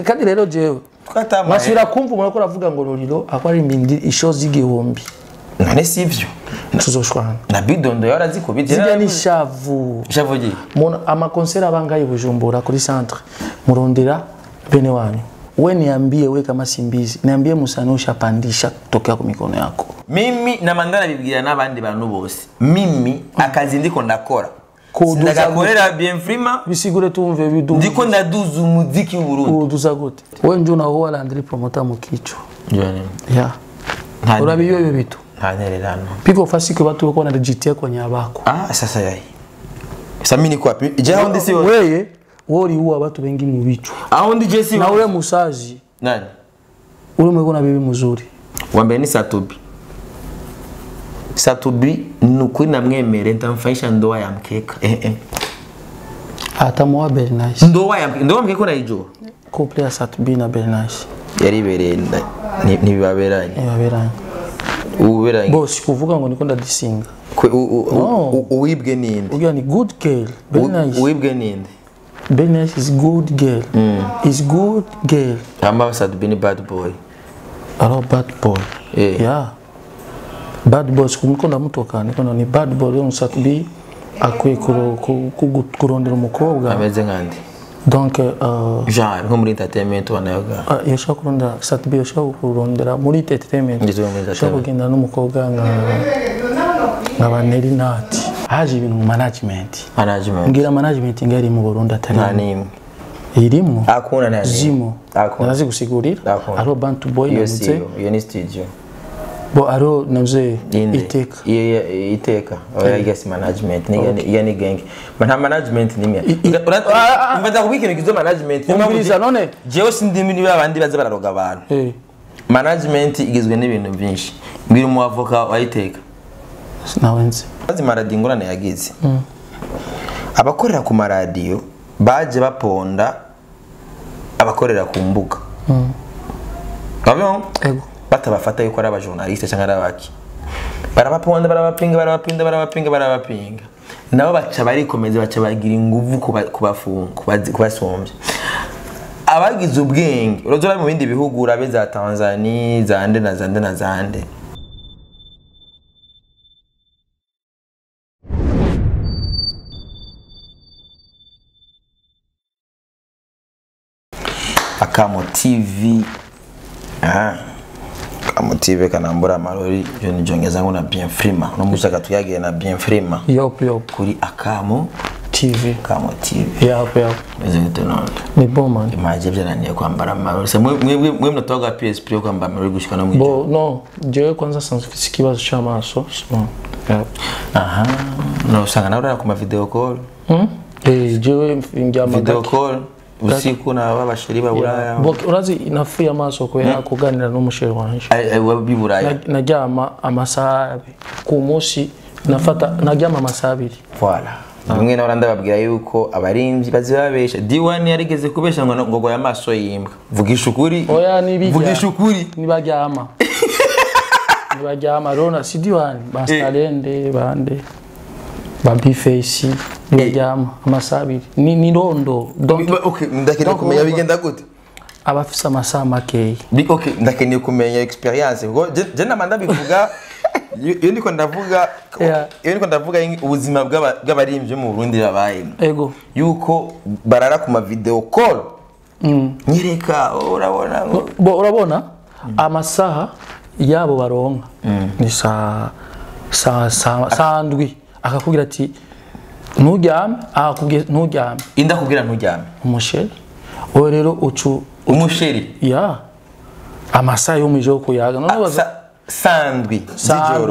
Kandi rero jewe masubira kumva umuntu ko aravuga ngo Lolilo akora imbindi ishozi igihumbi. None sivyo. Tuzoshwana. Na bidondo yarazikubije. Zijya ni shavu. Shavu gi. Umuntu amakonsera abangaye Bujumbura kuri centre murondera bene wanyu. We niambie we kama simbizi. Niambie musanusha pandisha kutokea kwa mikono yako. Mimi na mandana bibwira n'abandi bantu bose. Mimi akazi ndiko ndakora. Ndagakorera bien frima bisigure tumve bidu. Ndiko ndaduza umuziki w'Uburundi. Uduza gute? We njo na huwa Landry promoter mukicho. Njone. Yeah. Urabiyo ibyo bitu. Nta ntererano. Piko fasi kwa watu wako wanajitia kwa nyabako. Ah sasa yai. Sasa mimi niko wapi? Je aho ndi si wewe wori huwa watu wengi mu bichwa. Aho ndi je si na ule musazi. Nani? Ule mweko na bibi muzuri. Wambe ni Satubi. Satubi nukuri namwemere ntamfaisha ndoa ya mkeka. Atamuwa Bernice. Ndoa ya mkeka unaijua? Couple ya Satubi na Bernice. Yaribereye ntibibaberanye. Ntibaberanye. Uberanye. Boss kuvuga ngo niko ndadisinga. Uwibwe ninde? Ugira ni good girl. Bernice. Uwibwe ninde? Bernice is good girl. Is good girl. Amba Satubi ni bad boy. Alo bad boy. Yeah. Bad boys kumko ndamutoka niko ni bad boy on Satubi akwiye kurondera umukobwa ameze nkandi. Donc genre nko muri entertainment wanayoga. Yashaka kurondera Satubi yashaka kurondera muri entertainment. Yashaka kugenda n'umukobwa nka Baneri Nati. Haje ibintu management. Management. Ngira management ngari mu Burundi atari. Nta nimwe. Irimo. Akuna nani? Zimo. Narazi gusigurira. Aro Bantu Boy navuze. Iyo ni studio. Bo aro navuze iteka. Iyo iteka. Oya guess management ni ya ni gang. Nta management nimwe. Umva kubikira kizo management. Umviriza none jewe sindimi ni babandi baza bararoga abantu. Management igizwe n'ibintu byinshi. Mbira umu avoka wa iteka. Nawenze. Bazi maradi ngorane yagize. Abakorera ku maradiyo baje baponda abakorera ku mbuga. Ego. Batabafata yuko ari abajournaliste cyangwa ari abaki. Barabaponda barabapinga barabapinda barabapinga barabapinga. Nabo baca barikomeza baca bagira inguvu kubafunga kubasumbya. Abagize ubwenge urozora mu bindi bihugu urabe za Tanzania zande na zande na zande. Akamo TV. Akamo TV kanambura marori yo nijongeza ngo na bien frima no musaka tuyagiye na bien frima. Yop yop kuri Akamo TV. Akamo TV. Yop yop. Meze gute none? Ni bon man. Imaje byananiye kwambara marori. Se mwe mwe mnatoka PSP yo kwambara marori gushika no mwijoro. Bo no, jewe kwanza sanzwe kibazo cy'amaso. So. Aha. No usanga nawe ku ma video call. Jewe njama video call. Usiku na babashiri ba Buraya. Bo urazi nafuye amaso kubera kuganira n'umusheri wanje. Ai Buraya. Najyama amasaha ku munsi nafata najyama amasaha abiri. Voilà. Bimwe na ndababwira yuko abarimvyi bazibabesha. D1 yarigeze kubesha ngo ngo amaso yimbwa. Vugisha ukuri. Oya nibijya. Vugisha ukuri. Nibajyama. Nibajyama rona si D1 bastalende bande. Baby face nibajyama amasaha abiri. Ni rondo. Donc okay ndakeneye kumenya bigenda gute. Abafise amasaha make. Okay ndakeneye kumenya experience kuko je namanda bivuga iyo ndiko ndavuga iyo ndiko ndavuga ubuzima bw'abarimvyi mu Burundi babaye. Ego. Yuko barara ku ma video call. Nyereka urabona bo urabona amasaha yabo baronka ni saa saa ndwi akakubwira ati nturyame akakubwira nturyame inda kubwira nturyame umusheri wowe rero ucu umusheri ya amasaha yo mwijoro kuyaga none baza sandwi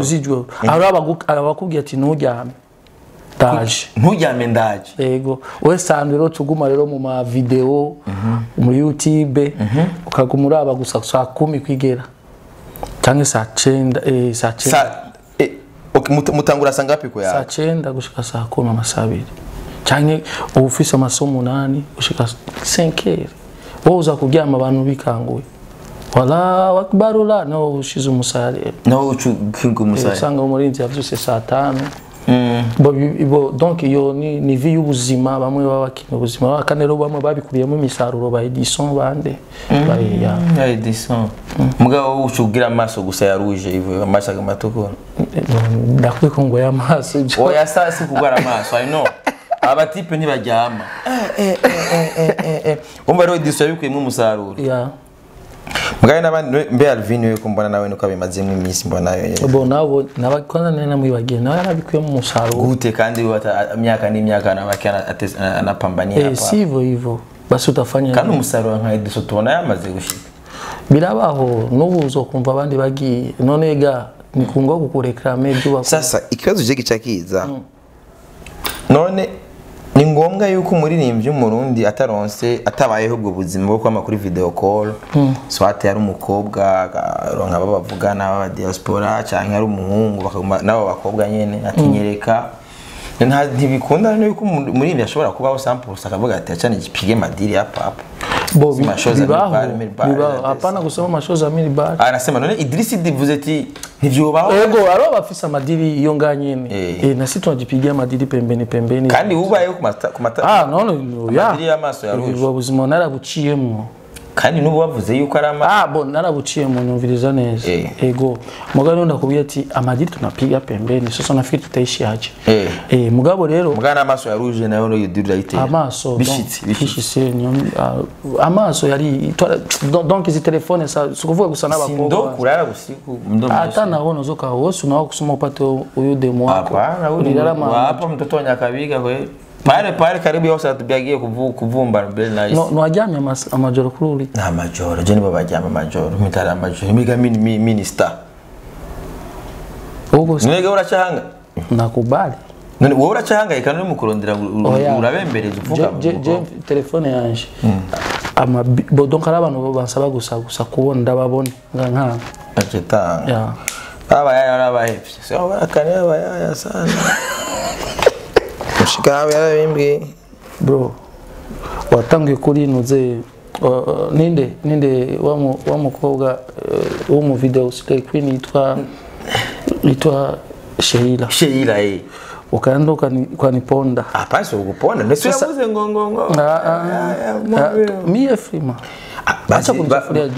zijoro arabakubwira ati nturyame ndaje nturyame ndaje yego wowe sandwi rero tuguma rero mu ma video muri YouTube ukaguma uraba gusa saa 10 kwigera cyangwa saa 9 saa 9 okay mutangura saa ngapi ko ya saa 9 gushika saa 10 amasaha abiri cyangwa ubufise amasomo 8 gushika 5h wowe uza kuryama abantu bikanguye wala wakbarula no ushize umusare no ukinga umusare usanga umurinzi yavyuse saa 5 Bo donc iyo ni vie y'ubuzima bamwe baba bakina ubuzima kandi rero bamwe babikuriyemo imisaruro ba Edison bande bariya ya Edison mugabo ucugira amaso gusa ya rouge ivuye amaso amatukura ndakwiye ko ngo y'amaso oya sa si kugwara amaso I know abatipe ntibaryama umva rero Edison yabikuyemo umusaruro ya mugabo n'abandi mbe Alvin we kumbona nawe nuko abimazemo iminsi mbona yo bo nabo nabakwana namwibagiye nawe yarabikuyemo umusaruro gute kandi imyaka n'imyaka nabaki anapambania hapa sivyo hivyo basi utafanya kandi umusaruro nka Edison tubona yamaze gushika birabaho n'ubu uzokumva abandi bagiye none ga ni kungo kukureklame ibyo sasa ikibazo je gica kiza none ni ngombwa yuko umuririmbyi w'umurundi ataronse atabayeho ubwo buzima bwo kwama kuri video call swate yari umukobwa akaronka babavugana baba diaspora canke ari umuhungu bakaguma nabo bakobwa nyene atinyereka ntibikunda yuko umuririmbyi ashobora kubaho sample akavuga ati acane gipige madiri hapa hapa bo bibaho hapana kusema mashoza mili bar anasema none Idris divuze ati ntivyobaho ego aro bafisa madiri iyo nganyene na sisi tunajipigia madiri pembeni pembeni kandi ubaye ku mata no no ya madiri y'amaso ya rouge ubwo buzima narabuciyemo kandi nubu bavuze yuko ari ama bo narabuciyemo nyumviriza neza ego mugabo ndakubwiye ati amadiri tunapiga pembeni sasa nafikiri tutaishi aje mugabo rero mugana amaso ya rouge nayo no yidiri ayitera amaso bishitsi amaso yari donc izi telefone sikuvuga gusa n'abakobwa ndo kurara usiku ndo hata naona uzoka wose unao kusoma upate uyu demo wako ulilala hapa mtoto wa Nyakabiga kweli pale pale karibu yose atubiagiye kuvumba mbele nice no ajyamye amajoro kuri na majoro je nibo bajyama majoro mitara majoro miga minister ubwo nega uracahanga nakubali none wowe uracahangayika no mukurondera urabembereza uvuga je telefone yanje ama donc ari abantu bansaba gusa kubona ndababone nka acetanga ya aba yaya arabahevye so barakane aba yaya sana mushikawe yarabimbwiye bro watangiye kuri nuze ninde wa mukobwa wo mu video Slay Queen yitwa Sheila ukaenda ukaniponda hapana sio kuponda ndio yavuze ngo ngo mie frima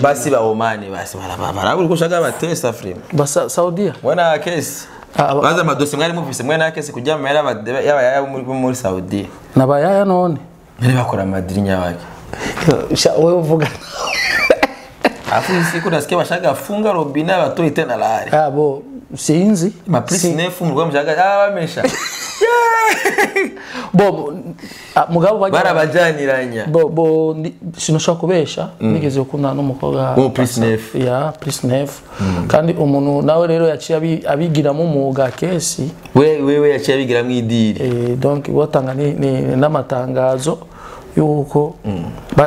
basi ba Omani basi barabura kushaka batesa frima basa Saudia wana kesi baza madosi mwari muvise mwana kesi kujya mera yaba yaya muri Saudia nabayaya none nari bakora madiri nyabaki wewe uvuga afu siku nasikia bashaka funga robina abatoi tena lari bo sinzi ma plus 9 murwa mshaka bamesha bo mugabo barabajaniranya bo sinoshaka kubesha nigeze gukundana n'umukobwa wo plus 9 ya plus 9 kandi umuntu nawe rero yaciye abigiramo umwuga kesi wewe yaciye abigiramo idiri donc watanga ni n'amatangazo yuko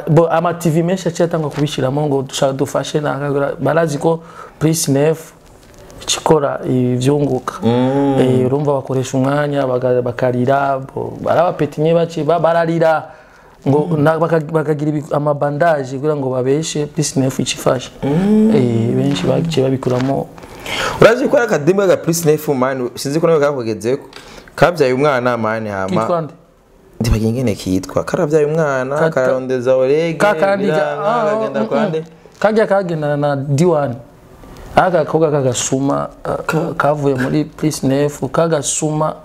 bo ama TV menshi yaciye atanga kubishiramo ngo dushaka dufashe na barazi ko plus 9 chikora ivyunguka urumva bakoresha umwanya bakarira barabapetinye baci bararira ngo bakagira amabandage kugira ngo babeshe plus 9 icifashe benshi bagiye babikuramo urazi ko akadimba ga plus 9 man sinzi ko nawe kakugezeko kabyaye umwana man hama ndibagiye ngene kitwa karavyaye umwana kararondeza orege kagenda kwande kajya kagendana na D1 aka koga kagasuma kavuye muri plus 9 kagasuma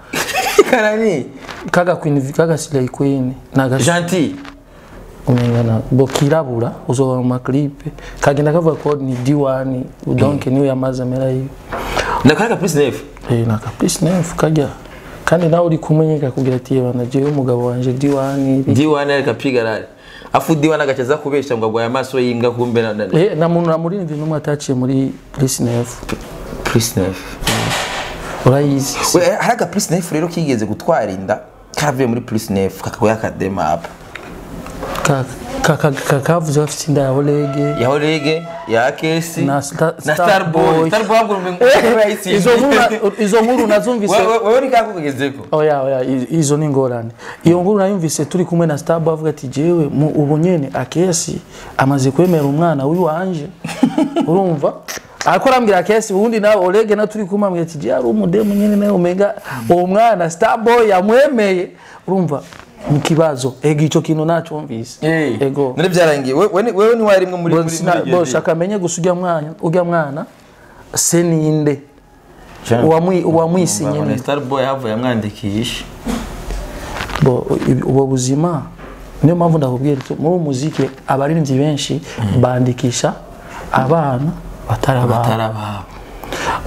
karani kaga queen kaga Slay Queen naga gentil umengana bokirabura uzoba mu clip kagenda kavuga ko ni D1 donc niwe yamaze mera hiyo na kaga plus 9 naka plus 9 kajya kandi nawe uri kumenyeka kugira ati bana je umugabo wanje D1 D1 arikapiga rari afu D1 agacheza kubesha ngo agwaye amaso y'imbwa kumbe na na muntu namurindi numwe ataciye muri plus 9 plus 9 urayizi we haraga plus 9 rero kigeze gutwara inda kavuye muri plus 9 kakagoya akadema hapa kavuze bafite inda ya Olege ya Olege ya Kesi na Starboy izo nkuru nazumvise wewe uri kakugezeko oya izo ni ngorane iyo nkuru nayumvise turi kumwe na Starboy avuga ati jewe ubu nyene Akesi amaze kwemera umwana w'iwanje urumva Ariko arambwira kesi ubundi nawe Olege na turi kumwe ambwira ati ari umudemu nyene nawe umenga uwo mwana Starboy yamwemeye urumva mu kibazo ego ico kintu nacumvise ego none byarangiye wewe ni warimwe muri muri bo shaka menye gusa ujya mwana se ninde uwamwisinye ni Starboy havuye yamwandikisha bo ubo buzima niyo mpamvu ndakubwira muri muziki abaririmbyi benshi bandikisha abana batarababa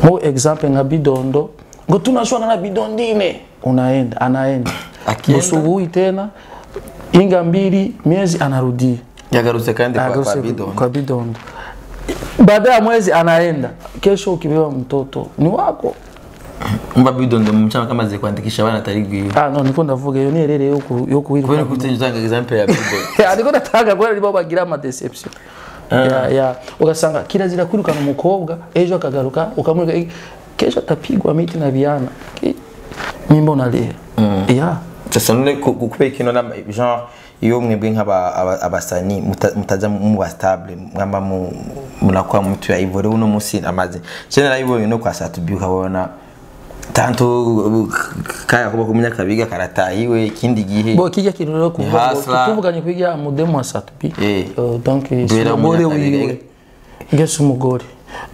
mu example nka Bidondo ngo tunashwana na Bidondine unaenda anaenda usubuhi tena inga mbili miezi anarudia yagarutse kandi kwa Bidondo kwa Bidondo baada ya mwezi anaenda kesho ukibeba mtoto ni wako mba Bidondo mchana kama ze kuandikisha abana atari gwiwe no niko ndavuga iyo ni erere yo kuwiruka kubera kutanga example ya Bidondo ariko natanga kubera ribo bagira ama deception ya ugasanga kirazira kwirukana umukobwa ejo akagaruka ukamurika kesho atapigwa miti na biana nimba unaliye ya sasa none kubera kino na genre iyo mwebwe nk'aba abasani mutaza muba stable mwamba munakwa mutu ya Ivory uno musi amaze cyane narayibonye no kwa Satubi ukabona tanto kaya kuba kumenya kabiga karatahiwe ikindi gihe bo kijya kintu rero kuvuga tuvuganye kwiga mudemo wa Satubi donc umugore wiwe ngese umugore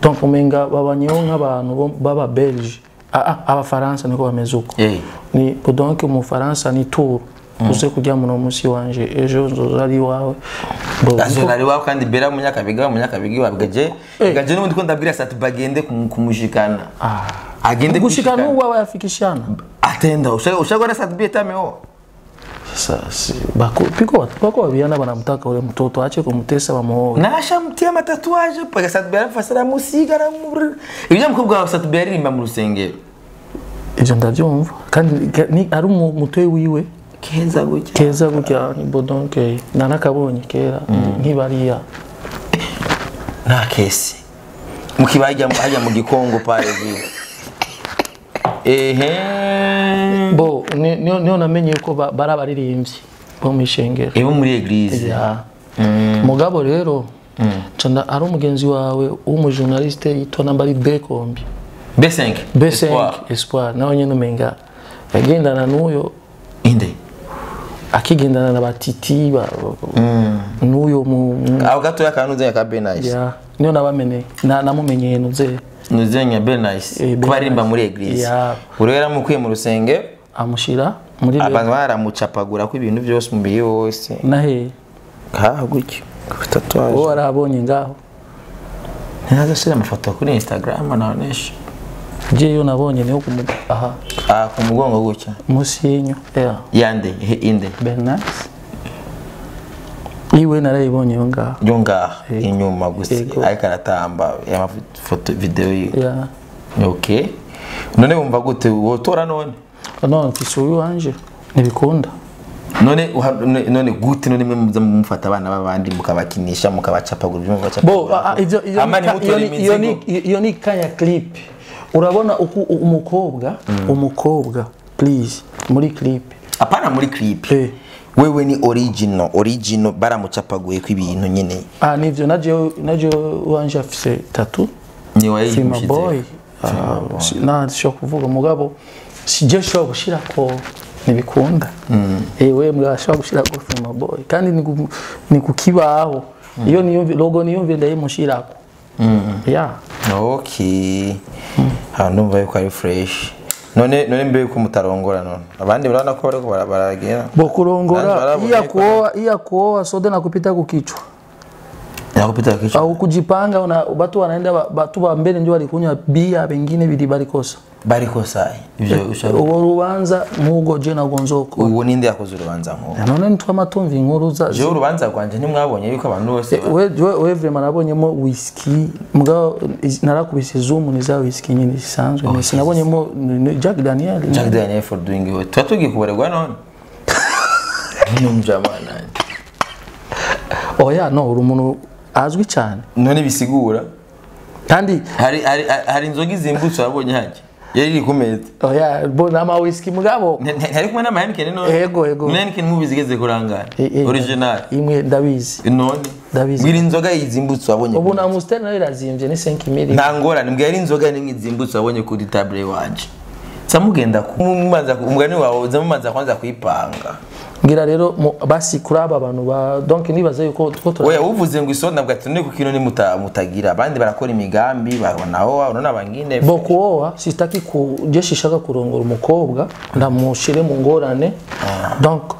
donc umenga babanyeho nk'abantu baba Belge abafaransa niko bameze uko ni donc umufaransa ni tour uze kujya muno musi wanje ejo nzoza ari wawe azo ari wawe kandi bera munyakabiga wabgaje gaje n'ubundi ko ndabwira Satubi agende kumushikana agende gushikana uwo abayafikishana atenda ushaka Satubi tameo sasa bako bako wabiana banamtaka ule mtoto aache kumtesa bamuoe na ashamtia matatuaje paka Satubi arafasara musiga na ibyo mukobwa wa Satubi aririmba mu rusengero ibyo ndabyumva kandi ni ari umutwe wiwe keza gutya ni bo donc nanakabonye kera nkibariya nta kesi mukibajya hajya mu gikongo pale vile ehe bo niyo namenye yuko barabaririmbyi bo mu ishengero ebo muri eglise mugabo rero canda ari umugenzi wawe w'umujournaliste yitwa Nambari Bekombi B5 Espoir nawe nyene umenga yagendana n'uyo inde akigendana na batiti n'uyo mu aho gatoya kantu ka Benice niyo nabamenye namumenye nuze nuzenya Benice kubarimba muri eglise urera mukwiye mu rusenge amushira muri abantu baramucapagura ko ibintu byose umubiri wose nahe ha gutyo tatuage wowe arabonye ngaho ntaza shira amafoto kuri Instagram naonesha je yo nabonye niyo aha ku mugongo gutya musi y'inyo yande inde Benice iwe narayibonye yo ngaho yo ngaho inyuma gusa ariko aratamba amafoto video yiwe okay none wumva gute wotora none none mfise uyu wanje ntibikunda none none gute none mwe muza mufata abana babandi mukabakinisha mukabacapagura ibyo bo iyo ni kanya clip urabona uko umukobwa please muri clip apana muri clip wewe ni original baramucapaguye ko ibintu nyine nivyo naje wanje afise tattoo ni wayi boy na sho kuvuga mugabo sije sho gushira ko nibikunda ewe mwashobora gushira ko Fima Boy kandi ni kukibaho iyo niyo logo niyo ndayimushirako ya okay ndumva yuko ari fresh none mbe yuko mutarongora none abandi barana ko bariko baragera bo kurongora iya kuoa soda na kupita kukichwa au kujipanga una watu wanaenda watu wa mbele ndio walikunywa bia wengine bili barikosa ivyo uwo rubanza mugo je na gonzoko uwo ninde yakoze urubanza nko none ntwa matumva inkuru za je urubanza kwanje ntimwabonye yuko abantu bose we vraiment nabonyemo whisky mugabo narakubise zoom ni za whisky nyine zisanzwe sinabonyemo Jack Daniel for doing it twatugiye kubaregwa none numjamana oya no uri umuntu azwi cyane none bisigura kandi hari inzoga izimbutse wabonye hajye Yari ku meza. Oya, bo nama whisky mugabo. Ntari kumwe n'ama Heineken none. Ego ego. Heineken mubizi igeze kurangana. Original. Imwe ndabizi. None. Ndabizi. Mbwira inzoga yizimbutse wabonye. Ubu na Amstel nayo irazimbye ni 5000. Nta ngorane, mbwira inzoga nimwe izimbutse wabonye kuri table iwanje. Samugenda kumumanza umugani wawe zamumanza kwanza kuyipanga. Ngira rero basi kuri aba bantu ba donc nibaza yuko two Oya uvuze ngo isonda mbwa ati ku kino ni mutagira abandi barakora imigambi babonaho urona bangine. Bo kuoa sitaki ku jeshi shaka kurongora umukobwa ndamushire mu ngorane. Donc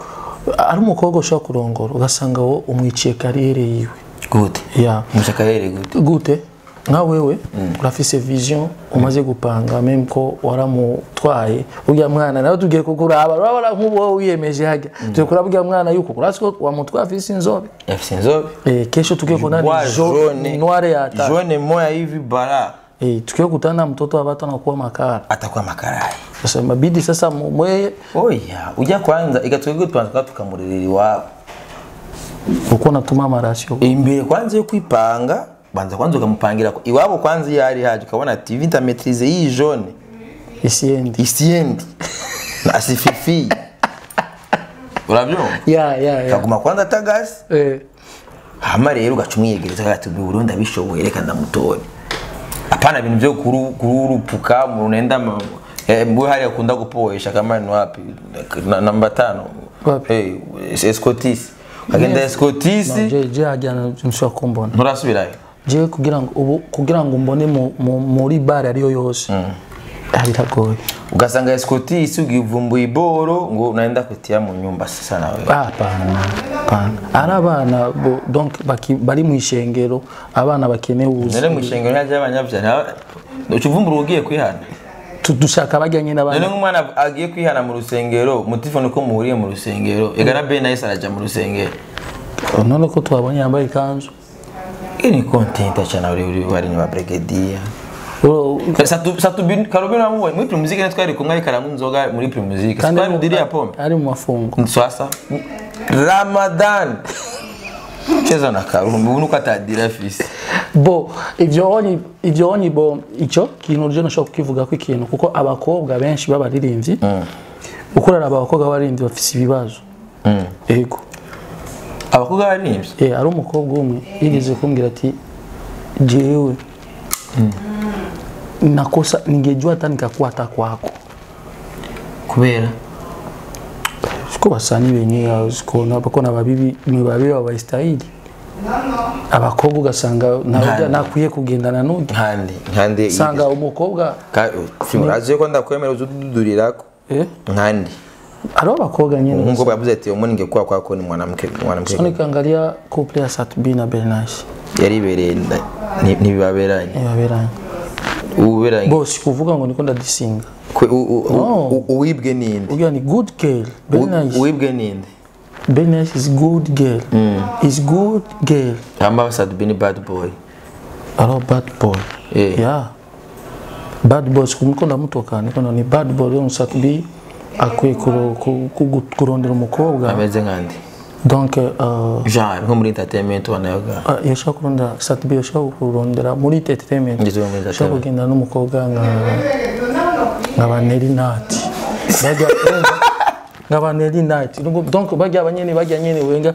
ari umukobwa ushaka kurongora ugasanga wo umwiciye kariyere yiwe. Gute? Yeah. Mushaka kariyere gute? Gute? Nka wewe urafise vision umaze gupanga même ko waramutwaye urya mwana nawe tugiye kukuraba urabona nk'ubu wowe wiyemeje hajya tugiye kuraba urya mwana yuko urasiko wamutwaye afise inzobe. Afise inzobe? Kesho tugiye kuona jaune noire ya ta. Jaune moya hivi bara. Tukiwa kutana mtoto wa watu anakuwa makara. Atakuwa makarai. Sasa mabidi sasa mweye oya ujya kwanza igatwege twanza tukamurerera iwabo. Uko natuma marasio. Imbere kwanza yo kwipanga banza kwanza ukamupangira iwabo kwanza yari haje ukabona TV ntametrize iyi jaune. Isiendi. Isiendi. Na asififi. Urabyumva? Ya. Kaguma kwanza tagasi. Hama rero ugacumwiyegereza ati Burundi abishoboye reka ndamutore. Apana ibintu byo kurupuka murunenda mbwe hari akunda gupoesha kama ni wapi namba 5 Escotis agenda Escotis je ajana nshobora kumbona nturasubirayo je kugira ngo ubu kugira ngo mbone muri bar ariyo yose biragoye ugasanga Escotis ugivumbuye iboro ngo unaenda kutia mu nyumba sasa nawe hapana hapana arabana donc bari mu ishengero abana bakeneye ubuzi nere mu ishengero yaje abanyabya ucuvumbura ugiye kwihana dushaka bajyanye n'abana none nk'umwana agiye kwihana mu rusengero mutifone ko muhuriye mu rusengero egana Ben Nice araja mu rusengero none ko twabonye yambaye ikanzu ini content cyane uri bari ni ba brigadier Satu Karobino amubonye muri Primusic ne twari kumwe ariko aranywa inzoga muri Primusic twari diriya pombe ari mu mafungo swasa Ramadan cheza na Karumbi ubu nuko atadira fisi bo ivyo onyi bo icyo kintu ryo nashaka kukivuga ko ikintu kuko abakobwa benshi babaririmbyi ukurara abakobwa baririmbyi bafise ibibazo ego abakobwa baririmbyi ari umukobwa umwe yigeze kumbwira ati jewe nakosa ningejua hata nikakuwa hata kwako kubera siko basani benye siko nabakona babibi mwe babastahili abakobwa ugasanga nawe nakwiye kugendana n'undi nkandi sanga umukobwa urazi ko ndakwemera uzududurirako nkandi ari abakobwa nyene umukobwa yavuze ati umuntu ngekuwa kwako ni mwanamke mwanamke nikangalia couple ya Satbi na Bernash yaribereye ntibibaberanye uberanye boss kuvuga ngo niko ndadisinga uwibwe ninde ugira ni good girl Bernash uwibwe ninde Bernash is good girl is good girl amba Satbi ni bad boy aro bad boy yeah bad boy kumko ndamutoka niko ni bad boy on Satbi akwiye kurondera umukobwa ameze nkandi donc genre nko muri entertainment wanayoga yashaka kurondera Satbi yashaka kurondera muri entertainment yashaka kugenda n'umukobwa nka ba Nelly Nat nka ba Nelly Nat donc bajya abanyene bajya nyene wenga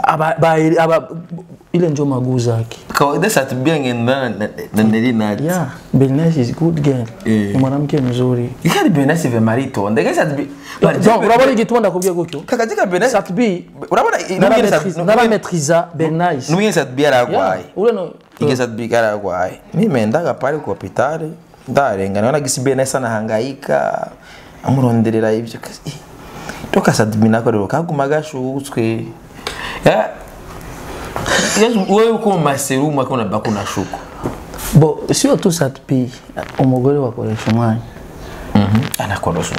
aba ile njo maguzaki kawaida Satbi ngenda na Nelly Nat yeah Bernash is good girl mwanamke mzuri ikari Bernash ve marito ndege Satbi donc urabona igituma ndakubwiye gutyo kakajika Bernash Satbi urabona nara maîtriza Bernash n'ubwiye Satbi yaragwaye ige Satbi yaragwaye mimi ndaga pale ku hospitali ndarengana na gisi Bernash anahangaika amuronderera ibyo toka Satbi nako rero kaguma gashutswe wewe uko maserumu akona bakuna shuko bo sio tu Satbi umugore wakoresha umwanya anakorosha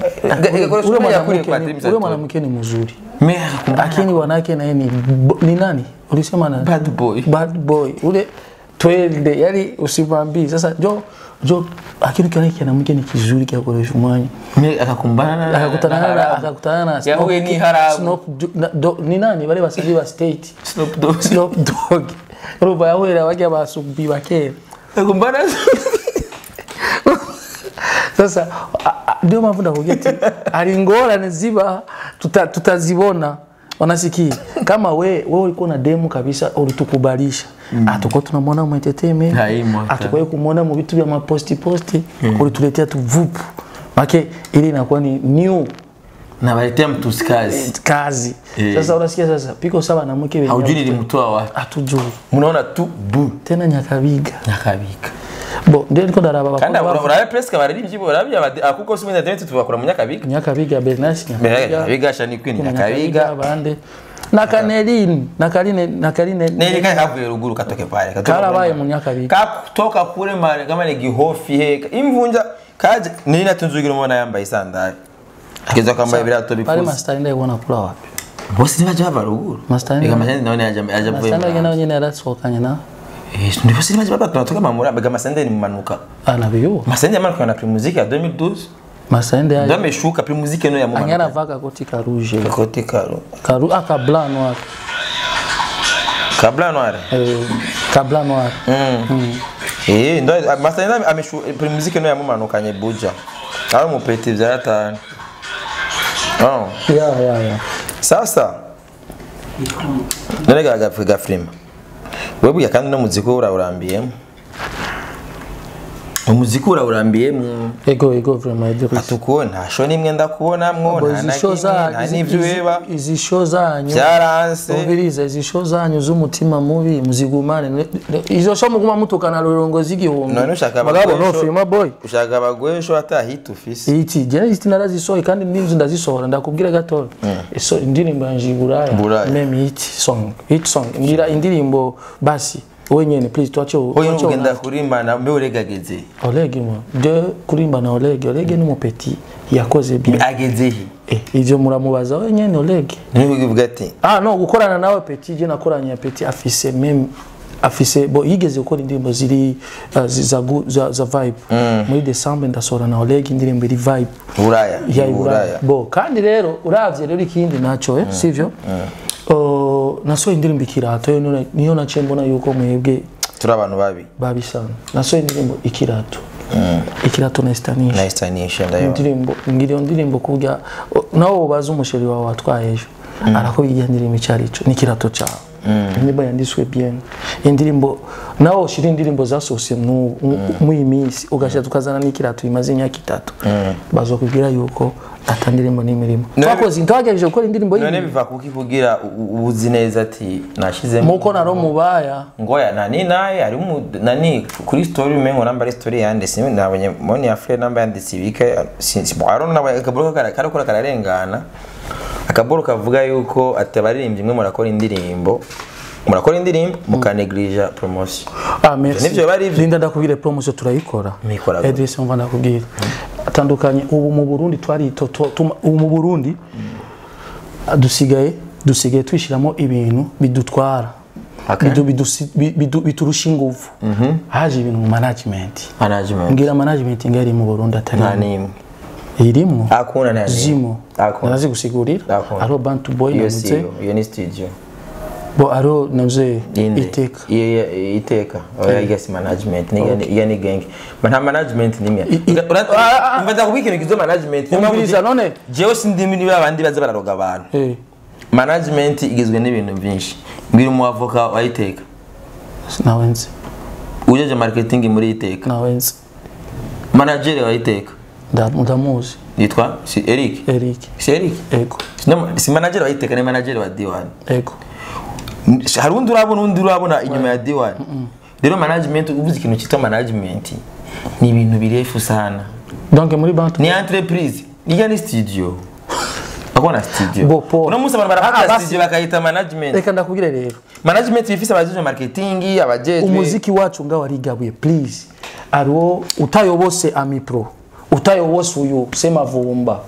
ule mwanamke ni mzuri lakini wanawake na yeye ni nani ulisema nani bad boy bad boy ule twende yani usimwambie sasa jo lakini kiona mwanamke ni kizuri kia kukoresha umwanya mimi akakumbana akakutana na yawe ni haramu Snoop ni nani wale wasanii wa state Snoop Dogg Snoop Dogg ruba yawe wajya basubi bakera akumbana Sasa ndio mpamvu ndakubwira ati hari ingorane ziba tutazibona. Unasikia kama we ulikuwa na demu kabisa ulitukubalisha. Atuko tunamwona mu entertainment, atuko kumuona mu vitu vya maposti posti, ulituletea tu vupu. Make ile inakuwa ni new na baletea mtu kazi. Sasa unasikia sasa piko saba na mke wenyewe. Haujui nilimtoa wapi? Hatujui. Mnaona tu bu. Tena Nyakabiga. Bo ndio niko ndaraba kandi urabe presque baririmbyi barabya akuko si entertainment tubakora mu Nyakabiga. Nyakabiga Bernas Nyakabiga shani queen Nyakabiga bande na Kaneline na Karine na Karine neli kai havuye ruguru katoke pale karabaye mu Nyakabiga katoka kure mare kama ni gihofi he imvunja kaje nini natunzugira umuntu yambaye isandari kugeza kambaye birato bikuze pale master ndaye ubona kula wapi bose nibaje bava ruguru master ega masende naone aje avuye master naone nyene arasohokanye na ndio sisi baba tunatoka mamura bega masende ni manuka anabiyo masende yamanuka na Primusic ya 2012 masende ayo ndio ameshuka Primusic no ya manuka anyana vaka koti ka rouge koti karu karu aka blanc noir ka blanc noir ka blanc noir ndio masende ameshuka Primusic no ya manuka nyebuja ayo mu petit vyatana. Oh. Ya. Sasa none ga film wewe kandi no muziki urawurambiyemo. Umuziki urawurambiyemo. Ego vraiment Idris. Atuko nta show nimwe ndakubona mwo nta na n'ivyo weba. Izi show zanyu. Byaranse. Ubiriza izi show zanyu z'umutima mubi muzigumane. Izo show muguma mutukana rurongozi igihumbi. None ushaka bagabo no firma boy. Ushaka bagwesho atahita ufise. Iki je hit narazisohoye kandi n'inzu ndazisohora ndakubwira gato. So indirimbo yanje Buraya. Meme hit song. Hit song. Ngira indirimbo basi. Wenyene please tuache oyo ugenda kurimba na mbe uregageze Oleg mo de kurimba na Oleg ni mon petit yakoze bien ageze ivyo muramubaza wenyene Oleg ni kuvuga ati no gukorana nawe petit je nakoranye petit afise même afise bo yigeze gukora indirimbo ziri za vibe muri December ndasora na Oleg indirimbo iri vibe Buraya ya bo kandi rero uravye rero ikindi naco sivyo nasohoye indirimbo ikirato niyo naciye mbona yuko mwebwe turi abantu babi sana. Nasohoye indirimbo ikirato ikirato na Estanisha ndayo indirimbo ngiriyo ndirimbo kurya nawe ubaza umusheri wawe watwaye ejo arakubwiye indirimbo icarico ni kirato cyawe indirimbo yanditswe bien indirimbo nawe ushira indirimbo zasose mu iminsi ugasha tukazana n'ikirato imaze imyaka itatu bazokubwira yuko atandirimbo n'imirimo twakoze intwageje gukora indirimbo none biva kuki kugira ubuzi neza ati nashizemo muko naro mubaya ngoya nani naye ari mu nani kuri story umengo namba ari story yande nabonye moni ya frère namba yanditse ibika I don't know akaboro karakora kararengana akaboro kavuga yuko atabaririmbye mwe murakora indirimbo mukaneglija promotion. Merci. Nivyo bari ivyo. Linda ndakubwire promotion turayikora. Idris umva ndakubwira. Atandukanye ubu mu Burundi twari ubu mu Burundi dusigaye twishiramo ibintu bidutwara. Biturusha ingufu. Haje ibintu mu management. Ngira management ngari mu Burundi atari. Nani irimo akuna nani zimo. Narazi gusigurira. Aro Bantu Boy navuze. Iyo ni studio. Bo aro navuze iteka. Iteka. Oya guess management ni ni gang. Nta management nimwe. Umva kubika ikintu kizo management. Umviriza none jewe sindimi ni babandi baza bararoga abantu. Management igizwe n'ibintu byinshi. Mbira umu avoka wa iteka. Nawenze. Ujeje marketing muri iteka. Nawenze. Manager wa iteka. Ndamuzi. Yitwa si Eric. Eric. Si Eric. Ego. Si manager wa iteka ni manager wa D1. Ego. Hari undi urabona undi urabona inyuma ya D1. Rero management ubuze ikintu cyitwa management ni ibintu birefu sana. Donc muri bantu ni entreprise, ni ni studio. Akona studio. Uno munsi abantu barafata studio bakayita management. Reka ndakubwire rero. Management ifise abajeje marketing, abajeje umuziki wacu ngaho arigabuye please. Ariwo utayobose Amipro. Utayobose uyu Semavumba.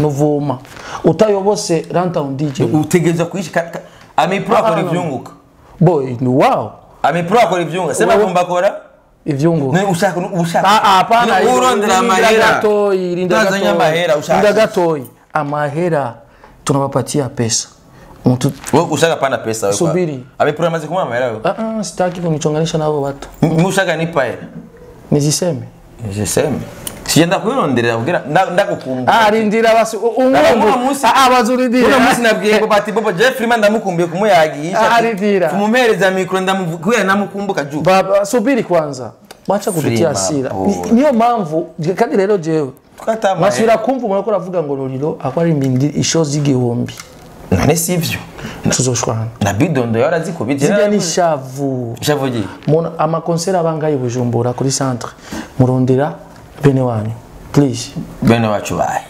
Nuvuma. Utayobose Runtown DJ. Utegereza kwisha Amipro akora ivyunguka. Boy, wow. Amipro akora ivyunguka. Semavumba akora ivyunguka. Ne ushaka. Hapana. Urondera amahera. Irinda amahera ushaka. Inda gatoyi. Amahera tunawapatia pesa. Mtu wewe ushaka pana pesa wewe. Subiri. Amipro amaze kumuha amahera wewe. Sitaki kunichonganisha na hao watu. Mimi ushaka nipa hela. Niziseme. Niziseme. Sigenda kubironderera kugira ndagukumbuye. Ah, rindira basi Uno munsi abazurindira. Uno munsi nabwiye ngo bati Bobo Jeffrey man ndamukumbuye kumuyagisha. Ah, rindira. Kumumereza mikro ndamubwira namukumbuka juu. Baba subiri kwanza. Wacha kututia hasira. Niyo mpamvu kandi rero jewe wasubira kumva umuntu ko aravuga ngo Lolilo akwari imbindi ishozi igihumbi. None sivyo. Tuzoshwana. Na bidondo yarazikubije. Zijya ni shavu. Shavu gi. Mona amakonsera abangaye Bujumbura kuri centre murondera bene wanyu. Please. Bene wacu baye.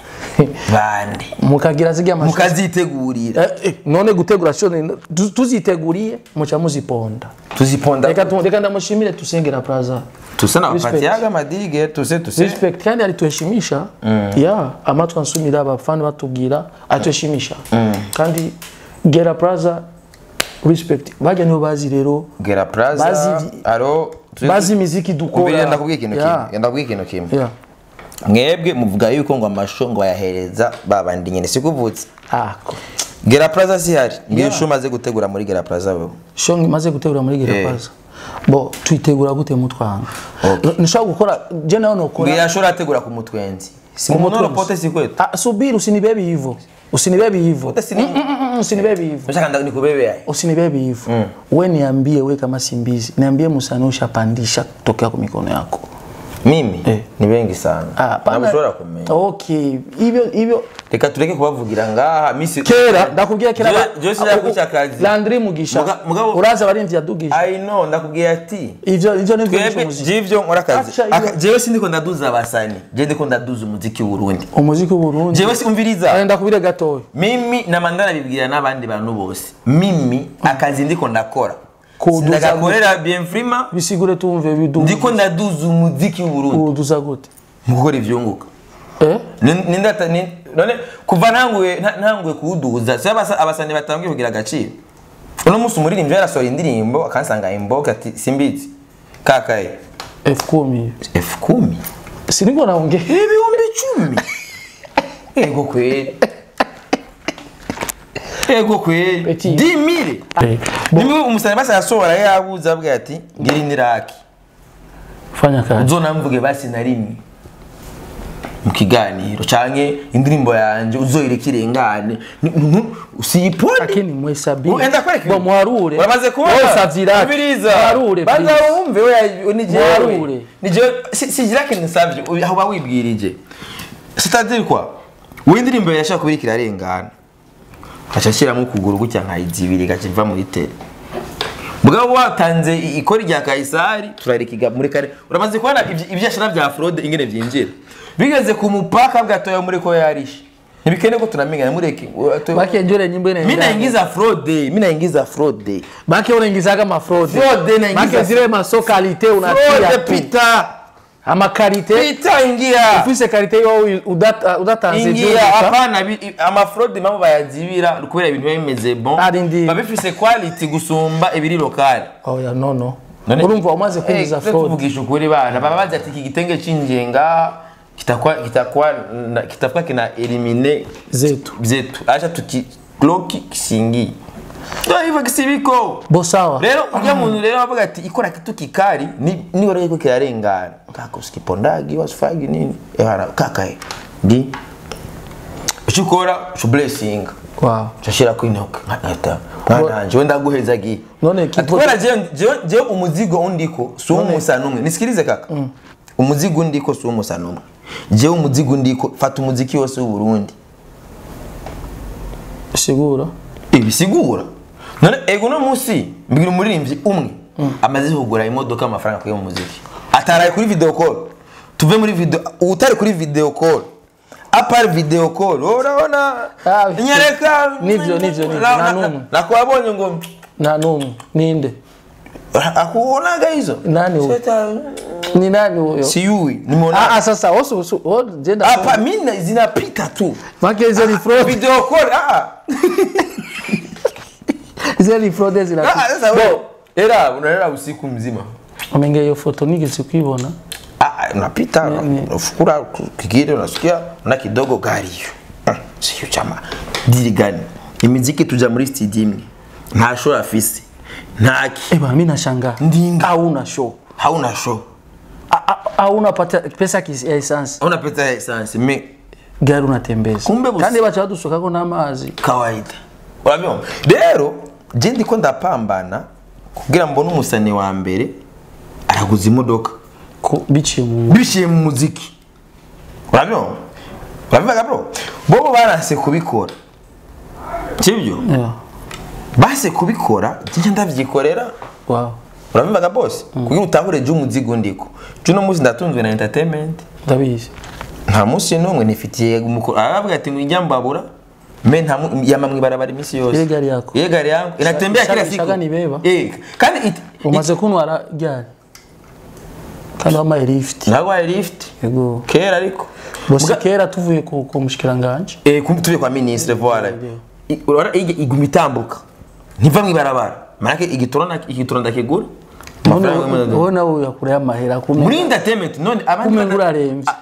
Bande. Mukagira zijya amasho. Mukazitegurira. None gutegura sho tuziteguriye muca muziponda. Tuziponda. Reka ndamushimire tusengera plaza. Tusana wapatiaga madige tuse respect kandi alituheshimisha. Yeah, amatwi ansumira abafana batubwira atuheshimisha. Kandi Gera Plaza respect bajya niho bazi rero Gera Plaza bazi aro bazi miziki dukora. Ndakubwiye ikintu kimwe, ndakubwiye ikintu kimwe. Mwebwe muvuga yuko ngo amasho ngo ayahereza babandi nyene sikuvutse. Ako Gera Plaza si hari ngiye show maze gutegura muri Gera Plaza wewe. Show maze gutegura muri Gera Plaza. Bo tuitegura gute mutwanga. Nishaka gukora je nayo nokora. Ngiye ashora ategura ku mutwenzi. Si munono pote si kwetu. Ah, subiri usinibebi hivyo. Usinibebi hivyo. Usinibebi hivyo. Unataka nikubebe yai. Usinibebi hivyo. Wewe niambie wewe kama simbizi. Niambie msanii ushapandisha kutokea kwa mikono yako. Mimi ni wengi sana. Nabushobora kumenya. Okay, hivyo reka tureke kubavugira ngaha misi kera ndakubwira kera je sinakuca kazi. Landry Mugisha. Uraza barinzi yadugije. I know ndakubwira ati ivyo nivyo muziki. Ivyo nkora kazi. Jewe sindiko ndaduza abasani. Je ndiko ndaduza umuziki w'u Burundi. Umuziki w'u Burundi. Jewe simviriza. Ndakubwira gatoya. Mimi na mandana bibwira n'abandi bantu bose. Mimi akazi ndiko ndakora. Ndagakorera bien frima bisigure tumve bidu. Ndiko ndaduza umuziki w'u Burundi. Uduza gute? Mukora ivyunguka. Nindata none kuva ntanguye kuwuduza saba abasani batangiye kugira agaciro. Uno munsi umuririmbyi yarasohora indirimbo akansanga imboka ati simbizi. Kakaye F10. F10. Siniko naongea 10,000. Ego kweli. Ego kweli. 10,000. Nimi umusani basi yasohora yabuza avuga ati ngira iniraki. Fanya kazi. Uzonamvuge basi na rimwe. Mukiganiro canke indirimbo yanje uzoyirekirengane usiyipone lakini mwesabi enda kwereka bo muharure uramaze kubona usavira muharure banza wumve we ni jewe ni jewe sigira kintu savye aho bawibwirije c'est-à-dire quoi we indirimbo yashaka kubirikira arengana acha shiramo ukuguru gutya nkayizibiri gaciva muri tele mugabo watanze ikori rya Kaisari turarikiga muri kare uramaze kubona ibyashara bya fraude ingene byinjira bigeze ku mupaka bwatoya muri ko yarishe ntibikene ko tunamenya mureke bake njore nyimbo ine mimi naingiza fraude mimi naingiza fraude bake unaingizaga ma fraude fraude naingiza bake zile maso kalite unatia fraude pita ama kalite pita ingia ufise kalite yo udatanze ingia hapana ama fraude mambo bayazibira kubera ibintu bimeze bon babifise quality gusumba ibiri local oh ya no no urumva umaze kwinjiza fraude tuvugisha ukuri bana baba bazi ati iki gitenge cinjenga kitakuwa kina elimine zetu acha tukikloki kisingi ndio hivyo kisibiko bo sawa rero ujya muntu rero avuga ati ikora kitu kikari ni wari ko kirarengana kaka usikipondagi wasifagi nini ehara kaka ndi ushukora shu blessing wow chashira kwinoka nkata mwana nje wenda guhezagi none kitwara je umuzigo undiko si umusa numwe nisikilize kaka umuzigo ndiko si umusa numwe je umuzigo ndiko fata umuziki wose w'u Burundi sigura ibisigura none ego no munsi mbwira umuririmbyi umwe amaze kugura imodoka amafaranga kuyo muziki ataraye kuri video call tuve muri video utari kuri video call apart video call urabona nyereka nivyo nakwabonye ngo na numwe ninde akuonaga hizo nani huyo ni nani huyo siyui nimeona ah sasa osu jenda hapa mimi zinapita tu make hizo ni fraud video call hizo ni fraud zinapita sasa wewe era unaenda usiku mzima umenge hiyo foto nigeze kuibona unapita unafukura kigire unasikia una kidogo gari hiyo sio chama dili gani imiziki tuja muri studio imwe nta show afise ntaki bana mimi nashangaa ndinga hauna show hauna show Hauna pesa ya essence. Hauna pesa ya essence mais gari unatembeza. Kumbe kandi bacha badusukako n'amazi. Kawaida. Urabyumva? Rero je ndiko ndapambana kugira mbone umusani wa mbere araguza imodoka biciye mu muziki. Urabyumva? Urabivuga bro? Bobo baranse kubikora. Sibyo? Yeah. Base kubikora, je ndavyikorera. Wow. Urabivuga boss? Kugira utahure je umuzigo ndiko. Je no muzi ndatunzwe na entertainment. Ndabizi. Nta munsi n'umwe nifitiye umukoro. Aravuga ati ngijyambabura. Me nta yama mwibarabara imisi yose. Ile gari yako. Ile gari yangu inatembea kila siku. Shaka nibeba. Kandi umaze kunwara gari. Kandi wamaye lift. Nagwaye lift. Yego. Kera ariko. Bose kera tuvuye ku mushikiranganje. Tuvuye kwa ministre voilà. Urora iguma itambuka. Ntiva mwibarabara. Manake igitorona ndakigura. Wowe nawe yakure amahera kumwe. Muri entertainment none abandi kumwe uraremvye.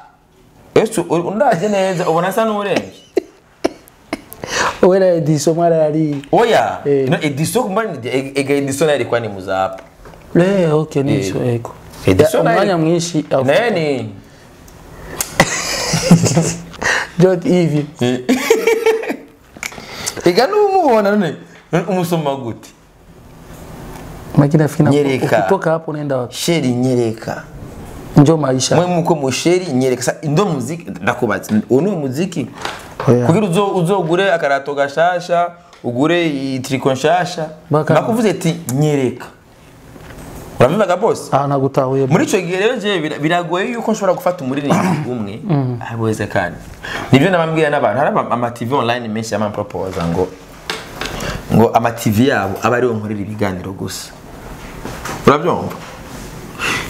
Yesu undaje neza ubona sa n'uremvye. Wera Ediso mara yari. Oya, no Ediso kumbani ega Ediso nayo ilikuwa ni muzapa. Okay niso ego. Ediso umwanya mwinshi nani? Jot hivi. Ega numubona none umusoma gute? Makina fina ukitoka hapo unaenda wapi? Sheri nyereka. Njo maisha. Mwe muko musheri nyereka. Sa ndo muziki ndakubaza. Uno muziki kugira uzogure akarato gashasha, ugure itriko nshasha. Bakuvuze ati nyereka. Urabivuga boss? Nagutahuye. Muri ico gihe rero je biragoye yuko nshobora gufata umuririmbyi umwe abweze kandi. Nivyo nabambwira n'abantu hari ama TV online menshi yama propose ngo ama TV yabo aba ariyo nkorera ibiganiro gusa. Urabyumva?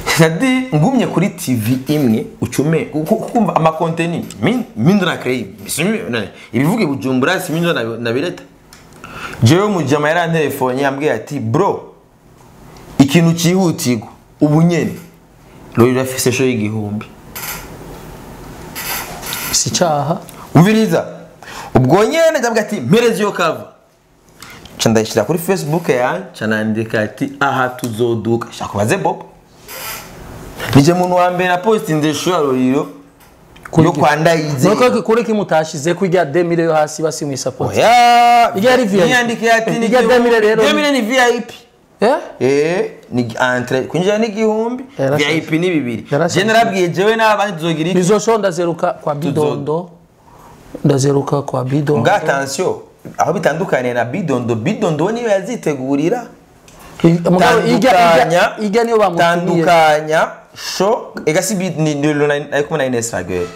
C'est-à-dire ngumye kuri TV imwe ucume kumva ama contenu min na créer ibivuga Bujumbura si min na bireta. Jewe mujama yara telefone yambwiye ati bro ikintu cyihutirwa ubu nyene Lori afise show y'igihumbi. Si cyaha umviriza ubwo nyene ndabwa ati mpereze yo cover. Ca ndayishira kuri Facebook yanjye ca nandika ati aha tuzoduka shaka baze Bob. Nije muntu wa mbere na postinze show ya Loriro yo kwa Ndayize. Nuko kuri kimutashize kujya 2000 yo hasi basi mu support. Oya, ijya ari VIP. Niyandike ati ni 2000 rero. 2000 ni VIP. Ni entre kwinjira ni igihumbi, VIP ni bibiri. Je narabwiye jewe n'abandi tuzogira iki? Nizo show ndazeruka kwa Bidondo. Ndazeruka kwa Bidondo. Nga attention, aho bitandukaniye na Bidondo, Bidondo niyo yazitegurira. Mugabo ijya niyo bamutumiye. Tandukanya show ega si ni ari kumwe na Ines Raguel.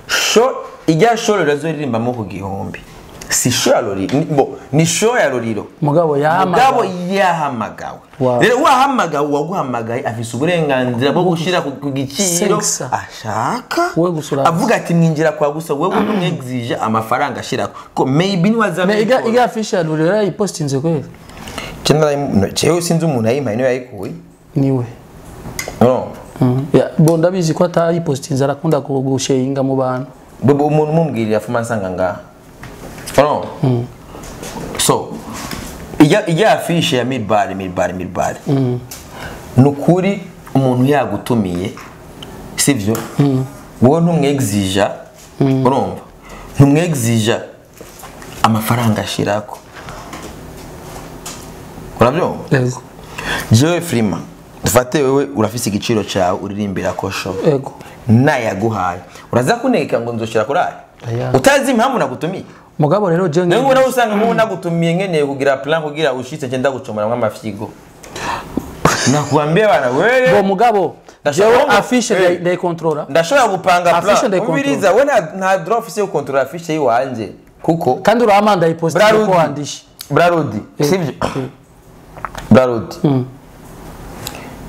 Show ijya show razoririmba mu gihumbi. Si show ya Loriro, ni show ya Loriro. Mugabo yahamagawe. Rero wahamagawe waguhamagaye afise uburenganzira bwo gushira ku giciro ashaka. Avuga ati mwinjira kwa gusa wewe numwexige amafaranga ashirako. Ko maybe ni wazame. Iga afisha ya Loriro yayipostinze kweli. Jewe sinzi umuntu ayimpaye niwe yayikuye. Niwe. No. Ya bo ndabizi ko atayipostinze arakunda gusharinga mu bantu. Bobo umuntu mumbwirira afuma nsanga ngaha. No. So ijya afishe ya midbar. Nukuri umuntu yagutumiye sivyo? Wowe ntumwexija urumva? Ntumwexija amafaranga ashirako. Urabyumva? Yego. Jewe Frima, dufate wewe urafise igiciro cyawe uririmbira ko show. Yego. Nayaguhaye. Uraza kuneka ngo nzoshira kurari. Utazi impamvu nagutumiye. Mugabo rero je ngewe nawe usanga nkubu nagutumiye nkeneye kugira plan kugira ushitse nje ndagucomora nk'amafyigo. Nakuambia bana wewe. Bo mugabo jewe affiche ndayikontrola. Ndashobora gupanga plan. Umviriza we nta droit officiel yo controla affiche yiwanje kuko kandi uramanda yiposte ko wandishe. Brarudi sivyo? Brarudi.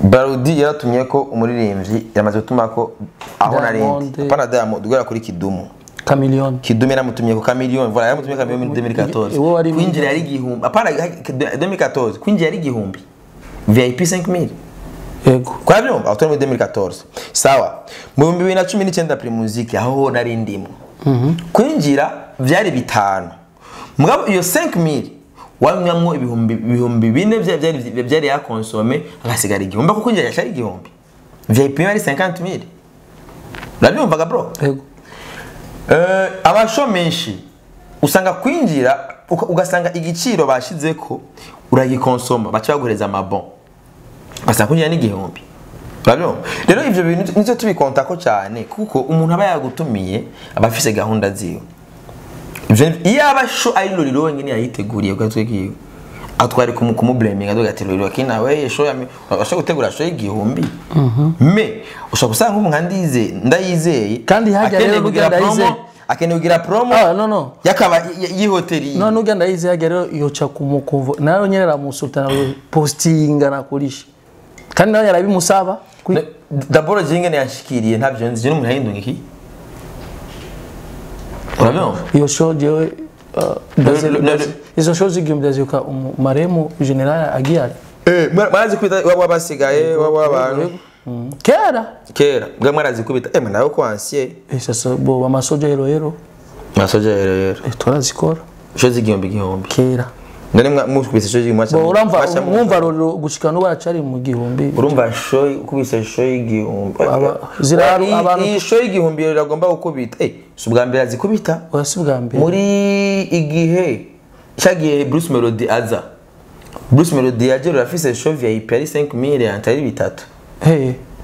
Brarudi yaratumye ko umuririmbyi yamaze gutuma ko aho narindi. Apana Diamond dugera kuri Kidumu. Chameleone. Kidumu yaramutumye ko Chameleone, voilà yaramutumye Chameleone muri 2014. Kwinjira yari igihumbi. Apana 2014, kwinjira yari igihumbi. VIP 5000. Yego. Kwa byo aho muri 2014. Sawa. Mu 2019 Primusic aho nari ndimo. Kwinjira byari bitanu. Mugabo iyo 5000 wanywamwo ibihumbi bine byari yakonsome agasigara igihumbi kuko kwinjira yari igihumbi. VIP ari 50000. Urabyumvaga bro? Yego. Amasho menshi usanga kwinjira ugasanga igiciro bashizeko uragikonsoma baca baguhereza amabon. Basanga kwinjira n'igihumbi. Urabyumva? Rero ivyo bintu nizo tubikontako cyane kuko umuntu aba yagutumiye aba afise gahunda ziwe. Iyo abasho ari Lolilo wenyine yayiteguriye gatwe kiwe. Atwari kumublaminga avuga ati Lolilo kina we show ya ashaka gutegura show y'igihumbi. Me ushaka gusanga umuntu nkandize ndayizeye kandi hajya rero kugira promo akeneye kugira promo. Ah no no yakaba yihoteli. No nuga ndayizeye hajya rero yoca kumukuvo nayo nyerera mu sultana postinga nakurisha. Kandi nayo yarabimusaba. D'abord jingene yashikiriye ntavyo nzi n'umuntu yahindunga iki. Urabyumva? Iyo show jewe izo show z'igihumbi ndazibuka maremu general Aguiar. Mwarazi kubita wabasigaye w'abantu. Kera. Kera, bwa mwarazi kubita. Nawe ko ancien. Sasa bo amasoja hero hero. Masoja hero hero. Twarazikora. Show z'igihumbi igihumbi. Kera. None mwakubise show y'igihumbi. Bo urumva mwumva rero gushika no baracari mu gihumbi. Urumva show kubise show y'igihumbi. Ziraru abantu iyi show y'igihumbi iragomba gukubita. Si ubwa mbere azikubita. Oya si ubwa mbere. Muri igihe cyagiye Bruce Melody aza. Bruce Melody yaje rafise show VIP ari 5000 antari bitatu.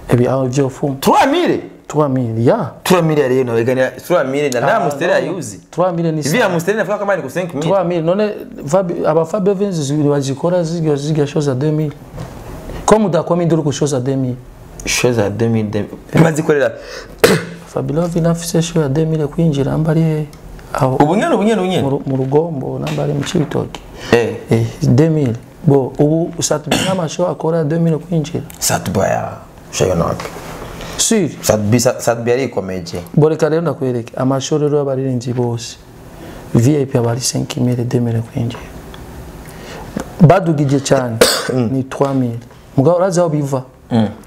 Ebi aho byo fum. 3000. 3000 ya. 3000 rero nawe ganira 3000 na Amstel ayuzi. 3000 ni ivi Amstel nafuka kama ni ku 5000. 3000 none aba Fabio Venzi bazikora ziga show za 2000. Como da kwa minduru ku show za 2000. Show za 2000 bazikorera Fabio Venzi show ya 2000 kwinjira ambari aho. Ubunyene mu rugombo nambari mu Cibitoke. 2000 bo ubu Satbi n'amasho akora 2000 kwinjira. Satbi ya show napi. Sir. Satbi ari komeje. Boreka rero ndakwereke amasho rero y'abaririmbyi bose. VIP abari 5000 2000 kwinjira. Badugije cyane ni 3000. Mugabo urazi aho biva?